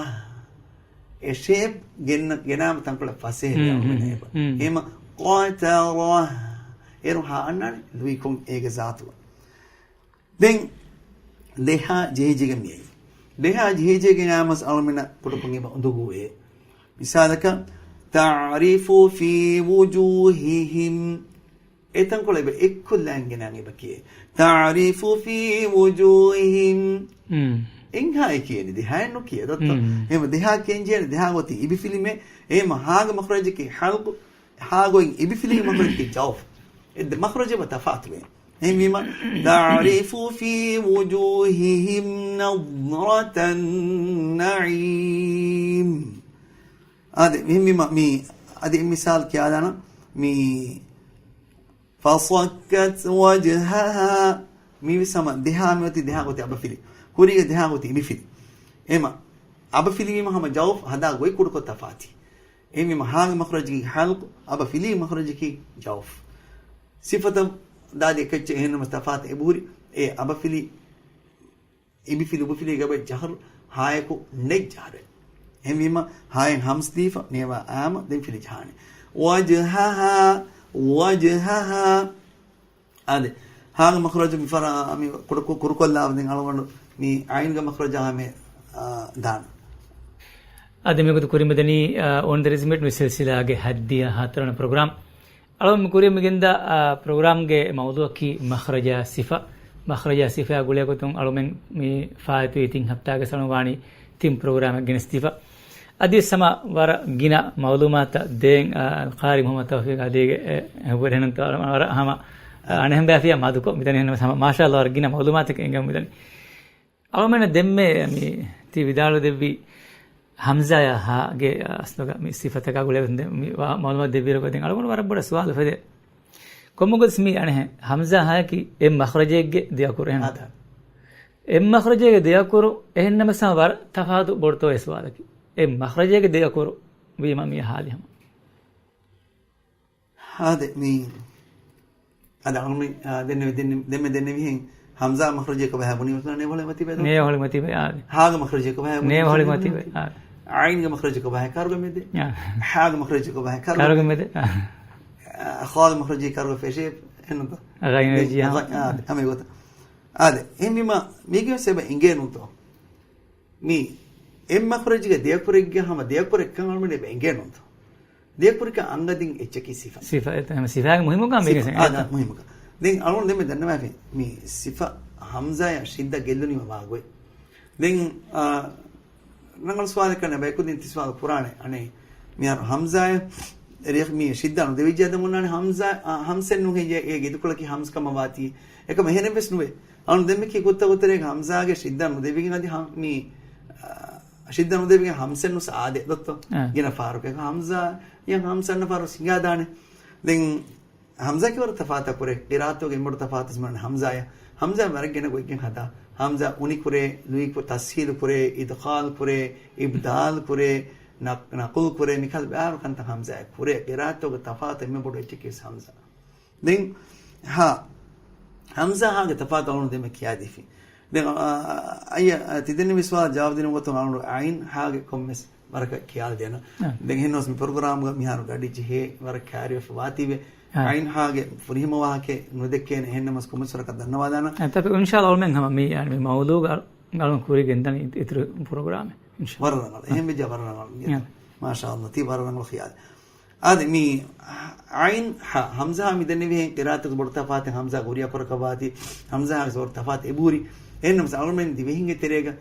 އެ ޝޭޕް ގެންނަ، ގެނާމަ ތަންކޮޅެއް ފަސޭހަ ހުން، ހުން، ވެއަންމެން ހުން، އެބަ. ހުން. އެހެމަ ޤަތަރަ. އޭރު ހާ އަންނާނެ ލުއިކޮށް އޭގެ ޒާތު. ދެން ދެހާ ޖެހިޖެގެން މިއައީ. ދެހާ ޖެހިޖެގެން އާމަސް އަޅުމެނަށް ކުޑަކޮށް އެބަ އުނދަގޫވޭ. މިސާލަކަށް، تعرف في وجوههم. އެތަންކޮޅެއް އެބަ އެއްކޮށްލާން ގެނާން އެބަ ކިޔޭ. تعرف في وجوههم. މް. އެންހާއޭ ކިޔޭނެ ދެހާއެއް ނުކިޔޭ ދޮއްތޯ. މް. އެހެމަ ދެހާ ކިޔަން ޖެހޭނެ ދެހާ ގޮތީ އިބިފިލިމޭ. އެހެމަ ހާގެ މަޚްރަޖަކީ ޙަލްޤު، ހާގޮތް އިބިފިލީގެ މަޚްރަޖަކީ ޖައުފު. އެ ދެ މަޚްރަޖެއް ތަފާތުވޭ. އެހެންވީމަ، تعرف في وجوههم نضرة النعيم. އާދެ، މި، މި، މި، މި، އަދި މިސާލް ކިޔާލާނަ، މި، فصكت وجهها. މީވެސް ހަމަ ދެހާ މިއޮތީ ދެހާ ގޮތި އަބަފިލި. ކުރީގެ ދެހާ ގޮތި އިބިފިލި. އެމަ، އަބަފިލިވީމަ ހަމަ ޖައުފް ހަދާ ގޮތް ކުޑަކޮށް ތަފާތި. އެހެންވީމަ ހާގެ މަޚްރަޖަކީ ޙަލްޤު، އަބަފިލީގެ މަޚްރަޖަކީ ޖައުފް. ސިފަތައް ދާދި އެކެއްޗެއް އެހެންނަމަސް ތަފާތު އެބަހުރި. އެ އަބަފިލި، އިބިފިލި، އުބުފިލީގެ އަބަ ޖަހަރު ހާޔަކު ނެތް ޖަހަރެއް. އެހެންވީމަ ހާޔަށް ހަމްޒް ދީފަ ނޭވާ އާމަ ދެން ފިލި ޖަހާނެ. ވަޖްހަހާ، ވަޖްހަހާ. އާދެ، ހާގެ މަޚްރަޖު މި ފަރާ، މި ކުޑަ ކު-، ކުރުކޮށްލާ ދެން އަޅުގަނޑު މި އައިންގެ މަޚްރަޖާ ހަމެ، އާ، ދާނަ. އަދި މިގޮތު ކުރިމަދަނީ، އާ، On the Rhythm މި ސިލްސިލާގެ ހައްދިޔަ ހަތަރުވަނަ ޕްރޮގްރާމް. އަޅުގަނޑު މި ކުރިމަގެންދާ، އާ، ޕްރޮގްރާމްގެ މައުޟޫޢަކީ މަޚްރަޖާ ސިފަ. މަޚްރަޖާ ސިފައާ ގުޅޭގޮތުން އަޅުމެން މި ފާއިތުވި ތިން ހަފްތާގެ ސަޅުން ވާނީ ތިން ޕްރޮގްރާމެއް ގެނެސްދީފަ. އަދިވެސް ހަމަ ވަރަށް ގިނަ މައުލޫމާތުތައް ދޭން، އާ، ޤާރި މުޙައްމަދު ތައުފީޤް އަލީގެ، އެ، އެ، ވަރަށް ހަމަ، އާ، އަނެއްހެން ބާފިޔާ މަދުކޮށް މިދަނީ ހަމަ، މާޝާﷲ ވަރަށް ގިނަ މައުލޫމާތެއް އެނގެން މިދަނީ. އަޅުމެން ދެންމެ މި ތި ވިދާޅު ދެއްވި ހަމްޒާޔާ ހާގެ އަސްލުގަ މި ސިފަތަކާ ގުޅޭ މި ވާ-، މައުލޫމާތު ދެއްވިއިރު ގޮތެއް އަޅުގަނޑު ވަރަށް ބޮޑަށް ސުވާލު އުފެދޭ. ކޮންމެ ގޮތަސް މި އަނެއްހެން ހަމްޒާ ހާއަކީ އެއް މަޚްރަޖެއްގެ ދެ އަކުރު އެހެން. އާދެ. އެއް މަޚްރަޖެއްގެ ދެ އަކުރު އެހެންނަމަސް ހަމަ ވަރަށް ތަފާތު ބޮޑުތޯ އެ ސުވާލަކީ. އެއް މަޚްރަޖެއްގެ ދެ އަކުރު ވީމަ މި ހާލި ހަމަ. އާދެ، މި އަދި އަޅުމެން، އާ، ދެންނެވި، ދެންނެ-، ދެންމެ ދެންނެވިހެން ހަމްޒާ މަޚްރަޖެއް ކޮބާ ބުނީ މަސަލަން ނޭވަހޮޅި މަތީ ބައި ދޯ؟ ނޭވަހޮޅި މަތީ ބައި، އާދެ. ހާގެ މަޚްރަޖެއް ކޮބާ ބުނީ ނޭވަހޮޅި މަތީ ބައި، އާދެ. އައިންގެ މަޚްރަޖެއް ކޮބާ ކަރުގެ މެދެއް؟ އާ. ހާގެ މަޚްރަޖެއް ކޮބާ ކަރުގެ މެދެއް؟ އާ. އާ، ޚާގެ މަޚްރަޖެއް ކަރުގެ ފެށޭ އެންނަތޯ؟ ޣައިނަޖީ، އާ. އާދެ، ހަމަ އެގޮތަށް. އާދެ، އެހެންވީމަ މީގެ ވެސް އެބަ އެނގޭނުތޯ؟ މި އެއް މަޚްރަޖެއްގެ ދެ އަކުރެއްގެ ހަމަ ދެ އަކުރެއްކަން އަޅުމެން އެބަ އެނގޭނުތޯ؟ ދެ އަކުރެއްކަން އަންގަދިން އެއްޗަކީ ސިފަ. ސިފަ، އެ، ހަމަ ސިފައިގެ މުހިއްމުކަން ސިފަ، މީގެ އާ، ސިފަ. މުހިއްމުކަން. ދެން އަޅުގަނޑު ދެންމެ ދަންނަވާފި މި ސިފަ ހަމްޒާޔާ ޝިއްދަ ގެއްލުނީމަ ވާ ގޮތް. ދެން، އާ، ރަނގަޅު ސުވާލެއް ކަންނޭ ބަޔަކު ދިން ތި ސުވާލު ކުރާނެ. އަނެއް މިހާރު ހަމްޒާޔާ ރިޔަ-، މި ޝިއްދާ ނުދެވިއްޖެ ދެން އޮންނާނެ ހަމްޒާ، އާ، ހަމްސެއް ނޫން ހެއްޔޭ އޭގެ އިދުކޮޅަކީ ހަމްޒް ކަމަށް ވާތީ. އެކަމަ އެހެނެއް ވެސް ނުވޭ. އަޅުން ދެންމެކީ ކުއްތަ ގޮތަރޭގެ ހަމްޒާގެ ޝިއްދާ ނުދެވިގެން އަދި ހަ-، މި، އާ، ޝިއްދާ ނުދެވިގެން ހަމްސެއް ނުސް އާދޭ ދޮއްތޯ؟ އާ. ގިނަ ފާރުގެ ހަމްޒާ، ޔަ ހަމްސަންނަ ފާރު ސިނގާދާނެ. ދެން ހަމްޒާ ކިވަރު ތަފާތަކުރޭ، ޤިރާއަތުގެ އެންމެ ބޮޑު ތަފާތު މި ހަމްޒާޔާ. ހަމްޒާ ވަރަށް ގިނަ ގޮތްގެން ހަދާ. ހަމްޒާ އުނިކުރޭ، ލުއިކު-، ތަސްހީލު ކުރޭ، އިދްޚާލް ކުރޭ، އިބްދާލް ކުރޭ، ނަ-، ނަޤުލް ކުރޭ، މިކަހަލަ ބައިވަރު ކަންތައް ހަމްޒާޔާ ކުރޭ. ޤިރާއަތުގެ ތަފާތު އެންމެ ބޮޑު އެއްޗަކީ ވެސް ހަމްޒާ. ދެން ހާ. ހަމްޒާ ހާގެ ތަފާތު އަޅުން ދެންމެ ކިޔާދީފި. ދެން، އާ، އައްޔަ، ތި ދެންނެވި ސުވާލަށް ޖަވާބު ދިނުމުގެ ގޮތުން އަޅުން އައިން ހާގެ ކޮންމެސް ވަރަކަށް ކިޔާލަދޭނަ. އާ. ދެން އެހެންނަމަސް މި ޕްރޮގްރާމްގަ މިހާރު ގަޑި ޖެހޭ ވަރަށް ކާރިވެފަ ވާތީވެ. އާ. އައިން ހާގެ ފުރިހަމަ ވާހަކައެއް ނުދެއްކޭނެ އެހެންނަމަސް ކޮންމެސް ވަރަކަށް ދަންނަވާލާނަ. އާ، ތަފި އިންޝާﷲ އަޅުމެން ހަމަ މި، އަ، މި މައުޟޫޢުގަ އަޅުން ކުރި ގެންދަނީ އިތުރު ޕްރޮގްރާމެއް އިންޝާﷲ. ވަރަށް ރަނގަޅު. އާ. އެހެން ވެއްޖެ ވަރަށް ރަނގަޅު. އާ. މާޝާﷲ. ތީ ވަރަށް ރަނގަޅު ޚިޔާލެއް. އާދެ، މި އައިން ހާ ހަމްޒާ މި ދެންނެވިހެން ޤިރާއަތުގެ ބޮޑު ތަފާތެއް ހަމްޒާ ގުރިއަކުރަކަށް ވާތީ، ހަމްޒާގެ ބޮޑު ތަފާތެއް އެބަހުރި. އެހެންނަމަސް އަޅުމެން ދިވެހިންގެ ތެރޭގަ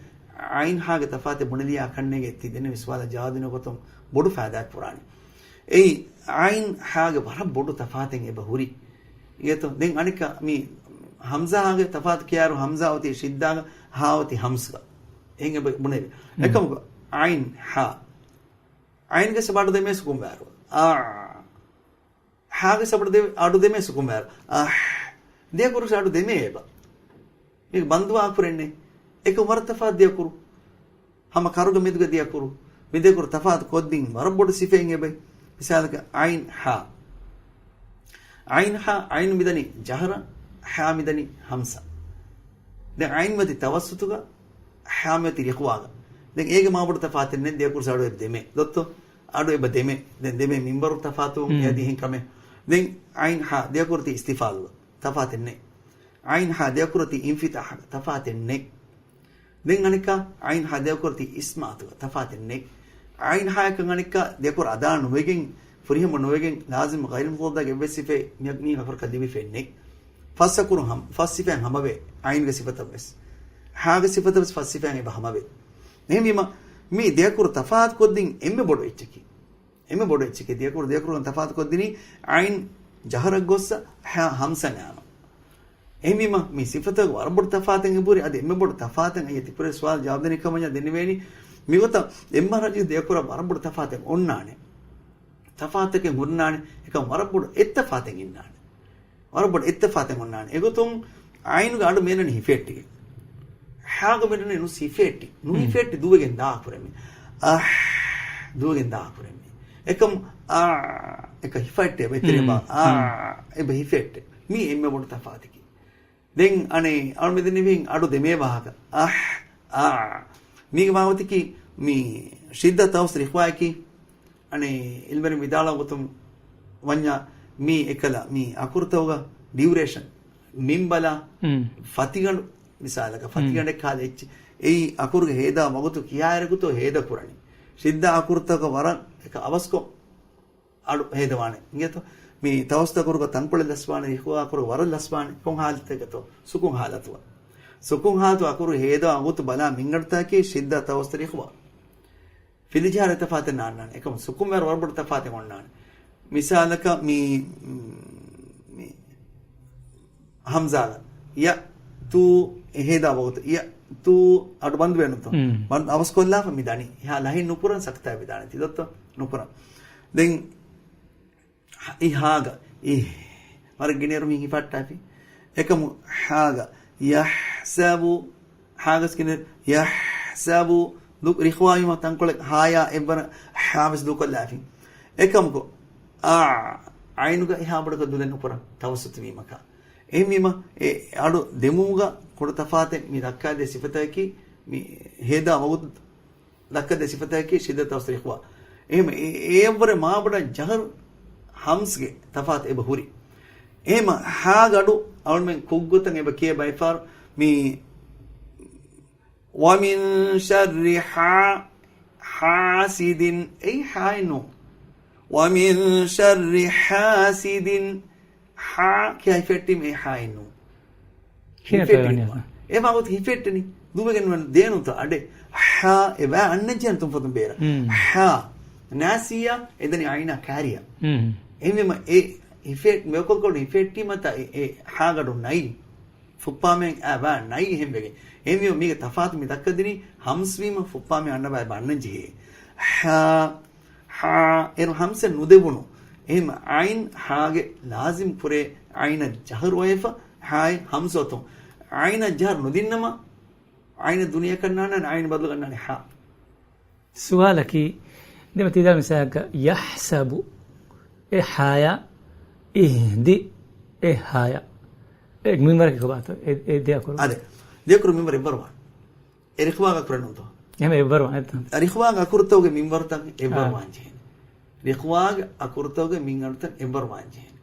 އައިން ހާގެ ތަފާތެއް ބުނެލިޔާ ކަންނޭނގެ ތި ދެންނެވި ސުވާލަށް ޖަވާބު ދިނުމުގެ ގޮތުން ބޮޑު ފައިދާއެއް ކުރާނީ. އެއީ އައިން ހާގެ ވަރަށް ބޮޑު ތަފާތެއް އެބަ ހުރި. އިނގޭތޯ؟ ދެން އަނެއްކާ މި ހަމްޒާ ހާގެ ތަފާތު ކިޔާއިރު ހަމްޒާ އޮތީ ޝިއްދާގަ، ހާ އޮތީ ހަމްޒްގަ. އެހެން އެބަ ބުނެވި. އެކަމަކު އައިން ހާ. އައިންގެ ސަބަބަށް ދެމޭ ސުކުން ވާރު. އާ. ހާގެ ސަބަބަށް ދެ-، އަޑު ދެމޭ ސުކުން ވާރު. އާ. ދެ އަކުރު އަޑު ދެމޭ އެބަ. މީ ބަންދުވާ އަކުރެއް ނެތް. އެކަމް ވަރަށް ތަފާތު ދެ އަކުރު. ހަމަ ކަރުގެ މެދުގަ ދެ އަކުރު. މި ދެ އަކުރު ތަފާތު ކޮށްދިން ވަރަށް ބޮޑު ސިފައެއް އެބައި. މިސާލަކަށް އައިން ހާ. އައިން ހާ، އައިން މިދަނީ ޖަހަރަށް، ހާ މިދަނީ ހަމްސަ. ދެން އައިން މިއޮތީ ތަވައްސުތުގަ، ހާ މިއޮތީ ރިޚުވާގަ. ދެން އޭގެ މާބޮޑު ތަފާތެއް ނެތް، ދެ އަކުރު އަޑު އެބަ ދެމޭ. ދޮއްތޯ؟ އަޑު އެބަ ދެމޭ. ދެން ދެމޭ މިންބަރު ތަފާތު އެ އަދި އެހެން ކަމެއް. ދެން އައިން ހާ، ދެ އަކުރު ތީ އިސްތިފާލުގަ. ތަފާތެއް ނެތް. އައިން ހާ، ދެ އަކުރު ތީ އިންފިތާހަށް. ތަފާތެއް ނެތް. ދެން އަނެއްކާ، އައިން ހާ ދެ އަކުރު ތީ އިސްމާތުގަ ތަފާތެއް ނެތް. އައިން ހާއަކަށް އަނެއްކާ ދެ އަކުރު އަދާ ނުވެގެން ފުރިހަމަ ނުވެގެން ލާޒިމް ޣައިރު މުޠްލަޤާގެ އެއްވެސް ސިފައެއް މި މީ އަކުރަކަށް ލިބިފައެއް ނެތް. ފަސް އަކުރު ހަމް، ފަސް ސިފައިން ހަމަވޭ އައިންގެ ސިފަތައް ވެސް. ހާގެ ސިފަތައް ވެސް ފަސް ސިފައިން އެބަ ހަމަވޭ. އެހެންވީމަ މީ ދެ އަކުރު ތަފާތު ކޮށްދިން އެންމެ ބޮޑު އެއްޗަކީ. އެންމެ ބޮޑު އެއްޗެކޭ ދެ އަކުރު، ދެ އަކުރު ތަފާތު ކޮށްދިނީ އައިން ޖަހަރަށް ގޮއްސަ ހާ ހަމްސަ ނާމަ. އެހެންވީމަ، މި ސިފަތަކު ވަރަށް ބޮޑު ތަފާތެއް އެބަހުރި. އަދި އެންމެ ބޮޑު ތަފާތެއް އައި ތި ކުރެ ސުވާލު ޖަވާބު ދެނީ ކަމަށް ދެންނެވޭނީ. މިގޮތަށް އެއް މަހްރަޖު ދެ އަކުރަށް ވަރަށް ބޮޑު ތަފާތެއް އޮންނާނެ. ތަފާތަކެއް ހުންނާނެ. އެކަމް ވަރަށް ބޮޑު އެއްތަފާތެއް އިންނާނެ. ވަރަށް ބޮޑު އެއްތަފާތެއް އޮންނާނެ. އެގޮތުން އައިނުގެ އަޑު މިއަންނަނީ ހިފެއްޓިގެން. ހާގަ މިއަންނަނީ ނުސް ހިފެއްޓި. ނުހިފެއްޓި ދުވެގެން ދާ ކުރެން މި. އަހް ދުވެގެން ދާ ކުރެން މި. އެކަމް އާ އެކަ ހިފައްޓެ ބެތެރެ ބާ. އާ އެބަ ހިފެއްޓެ. މީ އެންމެ ބޮޑު ތަފާތަކީ. ދެން އަނެއް އަޅުމެދެނިވިން އަޑު ދެމޭ ވާހަކަ. އަހް، އާ. މީގެ މާވަތަކީ މި ޝިއްދަ ތަވަސް ރިޚްވާއަކީ އަނެއް އިލްމެރި ވިދާޅާ ގޮތުން ވަންޏާ މީ އެކަލަ މީ އަކުރުތަކުގަ ޑިއުރޭޝަން މިންބަލާ މް. ފަތިގަނޑު މިސާލަކަށް މް. ފަތިގަނޑެއް ކާލެ އެއްޗެއް އެއީ އަކުރުގެ ހޭދާ ވަގުތު ކިހާއިރަކުތޯ ހޭދަ ކުރަނީ. ޝިއްދަ އަކުރުތަކަށް ވަރަށް އެކަ އަވަސްކޮށް އަޑު ހޭދަވާނެ. އިނގޭތޯ؟ މި ތަވަސް އަކުރުގަ ތަންކޮޅެއް ލަސްވާނެ، ރިޚްވާ އަކުރު ވަރަށް ލަސްވާނެ. ކޮން ހާލަތެއްގަތޯ؟ ސުކުން ހާލަތުގަ. ސުކުން ހާލަތު އަކުރު ހޭދާ ވަގުތު ބަލާ މިންގަނޑުތަކީ ޝިއްދަ ތަވަސް ރިޚްވާ. ފިލިޖަހާ އެއްތަފާތެއް ނާންނާނެ. އެކަމު ސުކުންވެރި ވަރަށް ބޮޑު ތަފާތެއް އޮންނާނެ. މިސާލަކަށް މި، މި ހަމްޒާގަ ޔަ ތޫ އެ ހޭދާ ވަގުތު ޔަ ތޫ އަޑު ބަންދު ވޭނުތޯ؟ މް. ބަންދު އަވަސްކޮށްލާފަ މި ދަނީ. އެހާ ލަހިން ނުކުރަން ސަކްތާ މި ދާނެ. ތި ދޮއްތޯ؟ ނުކުރަން. ދެން އި ހާގަ އި ވަރަށް ގިނައިރު މި ހިފައްޓާފި. އެކަމު ހާގަ ޔަހްސަބު، ހާގަސް ގިނައިރު ޔަހްސަބު ދު ރިޚްވާވީމަ ތަންކޮޅެއް ހާޔާ އެއްވަރަށް ހާވެސް ދޫކޮށްލާފި. އެކަމަކު އާ އައިނުގަ އެހާ ބޮޑަކަށް ދުލެއް ނުކުރަން ތަވައްސުތު ވީމަކާ. އެހެންވީމަ އެ އަޑު ދެމުމުގަ ކުޑަ ތަފާތެއް މި ދައްކާދޭ ސިފަތަކަކީ މި ހޭދާ ވަގުތު ދައްކަދޭ ސިފަތަކަކީ ޝިއްދަތު ތަވައްސު ރިޚްވާ. އެހެން އެ، އެއަށްވުރެ މާބޮޑަށް ޖަހަރު ހަމްޒްގެ ތަފާތު އެބަ ހުރި. އެހެން ހާގަ އަޑު އަޅުމެން ކުށްގޮތަށް އެބަ ކިޔޭ ބައިފާރު މި وَمِن شَرِّ حَا، حَاسِدٍ، އެއީ ހާއެއް ނޫން. وَمِن شَرِّ حَاسِدٍ، ހާ ކިޔާ ހިފެއްޓީމަ އެ ހާއެއް ނޫން. ކިހިނެއްތޯ ހިފެއްޓި ވަނީ ނުވާ. އެ ވަގުތު ހިފެއްޓެނީ. ދުވެގެން ނުވަން ދޭނުތަ އަޑެއް. ހާ އެ ވާ އަންނަން ޖެހޭނެ ތުންފަތުން ބޭރަށް. ހާ ނާސިޔާ އެދަނީ އައިނާ ކާރިޔާ. އެހެންވީމަ އެ ހިފެއް މި އަކުރުގަ އަޑު ހިފެއްޓީމަ ތާ އެ، އެ ހާގަ އަޑު ނައި. ފުއްޕާމެން އަ ވާ ނައި އެހެންވެގެން. އެހެންވީމަ މީގެ ތަފާތު މި ދައްކަދިނީ ހަމްޒް ވީމަ ފުއްޕާމެން އަންނަ ވާ އެބަ އަންނަން ޖެހޭ. ހާ، ހާ، އޭރު ހަމްޒެއް ނުދެވުނު. އެހެން އައިން ހާގެ ލާޒިމް ކުރޭ އައިނަށް ޖަހަރު އޮވެފަ، ހާއި ހަމްޒަ އޮތުން. އައިނަށް ޖަހަރު ނުދިންނަމަ، އައިނަށް ދުނިޔެކަށް ނާންނާނެ، އައިން ބަދަލުކަށް ނާންނާނެ ހާ. ސުވާލަކީ، ދެމަ ތިދާ މިސާލަކަށް، ޔަހްސަބު، އެ ހާޔާ، އިހްދި، އެ ހާޔާ. އެ މިންވަރަކީ ކޮބާތޯ؟ އެ، އެ ދެ އަކުރު. އާދެ. ދެ އަކުރު މިންވަރު އެއްވަރު ވާނެ. އެ ރިޚްވާގެ އަކުރެއް ނޫންތޯ؟ އެހެން އެއްވަރު ވާނެ. ރިޚްވާގެ އަކުރުތަކުގެ މިންވަރުތައް އެއްވަރު އާ. ވާން ޖެހޭނެ. ރިޚްވާގެ އަކުރުތަކުގެ މިންއަޑުތައް އެއްވަރު ވާން ޖެހޭނެ.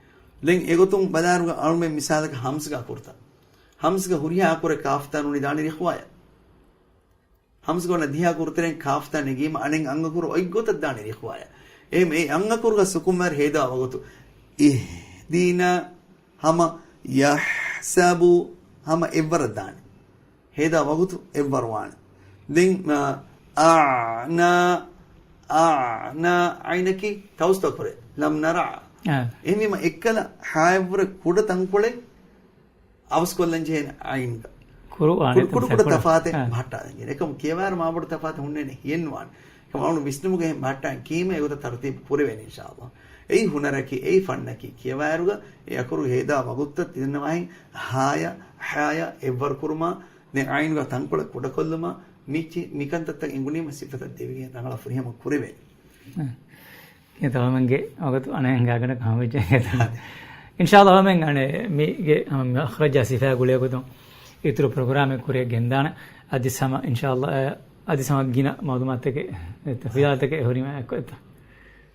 ދެން އެގޮތުން ބަލާއިރުގަ އަޅުމެން މިސާލަކަށް ހަމްޒްގެ އަކުރުތައް. ހަމްޒްގެ ހުރިހާ އަކުރެއް ކާފްތާ ނޫނީ ދާނީ ރިޚްވާޔަށް. ހަމްޒްގަ އޮންނަ ދިހަ އަކުރުތެރެއިން ކާފްތާ ނެގީމަ އަނެއް އަން އަކުރު އޮތް ގޮތަށް ދާނެ ރިޚްވާޔަށް. އެހެން އެ އަން އަކުރުގަ ސުކުންވާރު ހޭދާ ވަގުތު. އިހްދިނާ ހަމަ ޔަހްސަބު ހަމަ އެއްވަރަށް ދާނެ. ހޭދާ ވަގުތު އެއްވަރު ވާނެ. ދެން، އާ، އާނާ، އާނާ، އައިނަކީ ތަވައްސުތު ކުރޭ. ލަމް ނަރާ. އާ. އެހެންވީމަ އެއްކަލަ ހާއަށްވުރެ ކުޑަ ތަންކޮޅެއް އަވަސްކޮށްލަން ޖެހޭނެ އައިންގަ. ކުރު ވާނެ ކުޑަ، ކުޑަ، ކުޑަ ތަފާތެއް އާ. ބަހައްޓާލަން ޖެހޭނެ. އެކަމު ކިޔަވާއިރު މާބޮޑު ތަފާތެއް ހުންނޭނެ ހިއެއްނުވާނެ. އެކަމު އަޅުގަނޑު ވިސްނުމުގަ އެހެން ބަހައްޓާން ކީމަ އެގޮތަށް ތަރުތީބު ކުރެވޭނެ އިންޝާﷲ. އެއީ ހުނަރަކީ، އެއީ ފަންނަކީ. ކިޔަވާއިރުގަ އެ އަކުރު ހޭދާ ވަގުތުތައް ތިދަންނަވާހެން ހާޔަށް، ހާޔަށް އެއްވަރު ކުރުމާ، ދެން އައިނުގަ ތަންކޮޅެއް ކުޑަކޮށްލުމާ، މި ޗި-، މިކަންތައްތައް އެނގުނީމަ ސިފަތައް ދެވިގެން ރަނގަޅަށް ފުރިހަމަ ކުރެވޭނެ. އެ. އެ ތަޅުމެންގެ ވަގުތު އަނެއް ހިނގާގަނޑަކަށް ހަމަވެއްޖެ. އިންޝާﷲ ހަމައިން އަނެއް މީގެ ހަމަ މަޚްރަޖާ ސިފަ ގުޅޭ ގޮތުން އިތުރު ޕްރޮގްރާމެއް ކުރިއަށް ގެންދާނެ. އަދި ހަމަ އިންޝާﷲ، އެ، އަދި ހަމަ ގިނަ މައުލޫމާތުތަކެއް، އެ، ތަފްސީލާތުތަކެއް އެހުރީމަ އެއްކޮށް އެތަ.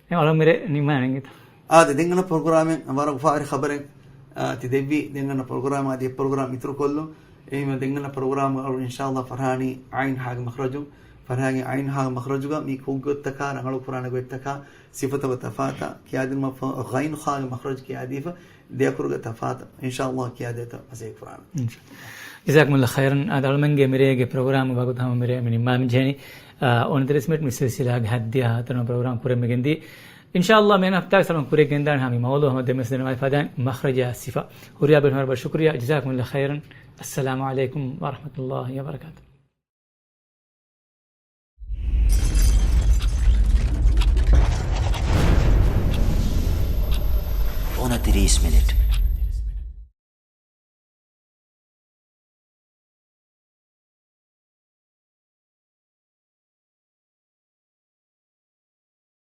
އެ އަޅުމެރެ ނިމާނެނގެތަ. އާދެ، ދެން އަންނަ ޕްރޮގްރާމެއް ވަރަށް އުފާވެރި ޚަބަރެއް، އާ، ތި ދެއްވީ. ދެން އަންނަ ޕްރޮގްރާމް އަދި އެ ޕްރޮގްރާމް އިތުރުކޮށްލުން. އެހެންވެ ދެން އަންނަ ޕްރޮގްރާމް އަޅު އިންޝާﷲ ފަރްހާނީ އައިން ހާގެ މަޚްރަޖު، ފަރްހާގެ އައިން ހާގެ މަޚްރަޖުގަ މި ކުށްގޮތްތަކާ ރަނގަޅު ކުރާނެ ގޮތްތަކާ ސިފަތަކުގެ ތަފާތާ ކިޔާދިނުމަށްފަހު، ޣައިން ޚާގެ މަޚްރަޖު ކިޔާދީފަ، ދެ އަކުރުގެ ތަފާތު އިންޝާﷲ ކިޔާދޭތަ މަސައްކަތް ކުރާނަން. ޖަޒާކުމުﷲ ޚައިރަން. އާދެ، އަޅުމެންގެ މިރޭގެ ޕްރޮގްރާމް ވަގުތު ހަމަ މިރޭ މި ނިންމާލަން ޖެހެނީ. އާ، އޮނަތިރީސް މިނިޓް މި ސިލްސިލާގެ ހައްދިޔާ ހަތަރުނަ ޕްރޮގްރާމް ކުރެމިގެންދީ. އިންޝާﷲ މިއަންނަ ހަފްތާގެ ސަމަން ކުރިއަށް ގެންދާނެ ހަމަ މައުޟޫޢު ހަމަ ދެމެސް ދެނެވާ ފަދައިން މަޚްރަޖާ ސިފަ. ހުރިހާ ބޭފުޅުން ވަރަށް ޝުކުރިއްޔާ. ޖަޒާކުމުﷲ ޚައިރަން. އައްސަލާމު ޢަލައިކުމް ވަރަޙްމަތުﷲ ވަބަރަކާތުހު. އޮނަތިރީސް މިނިޓް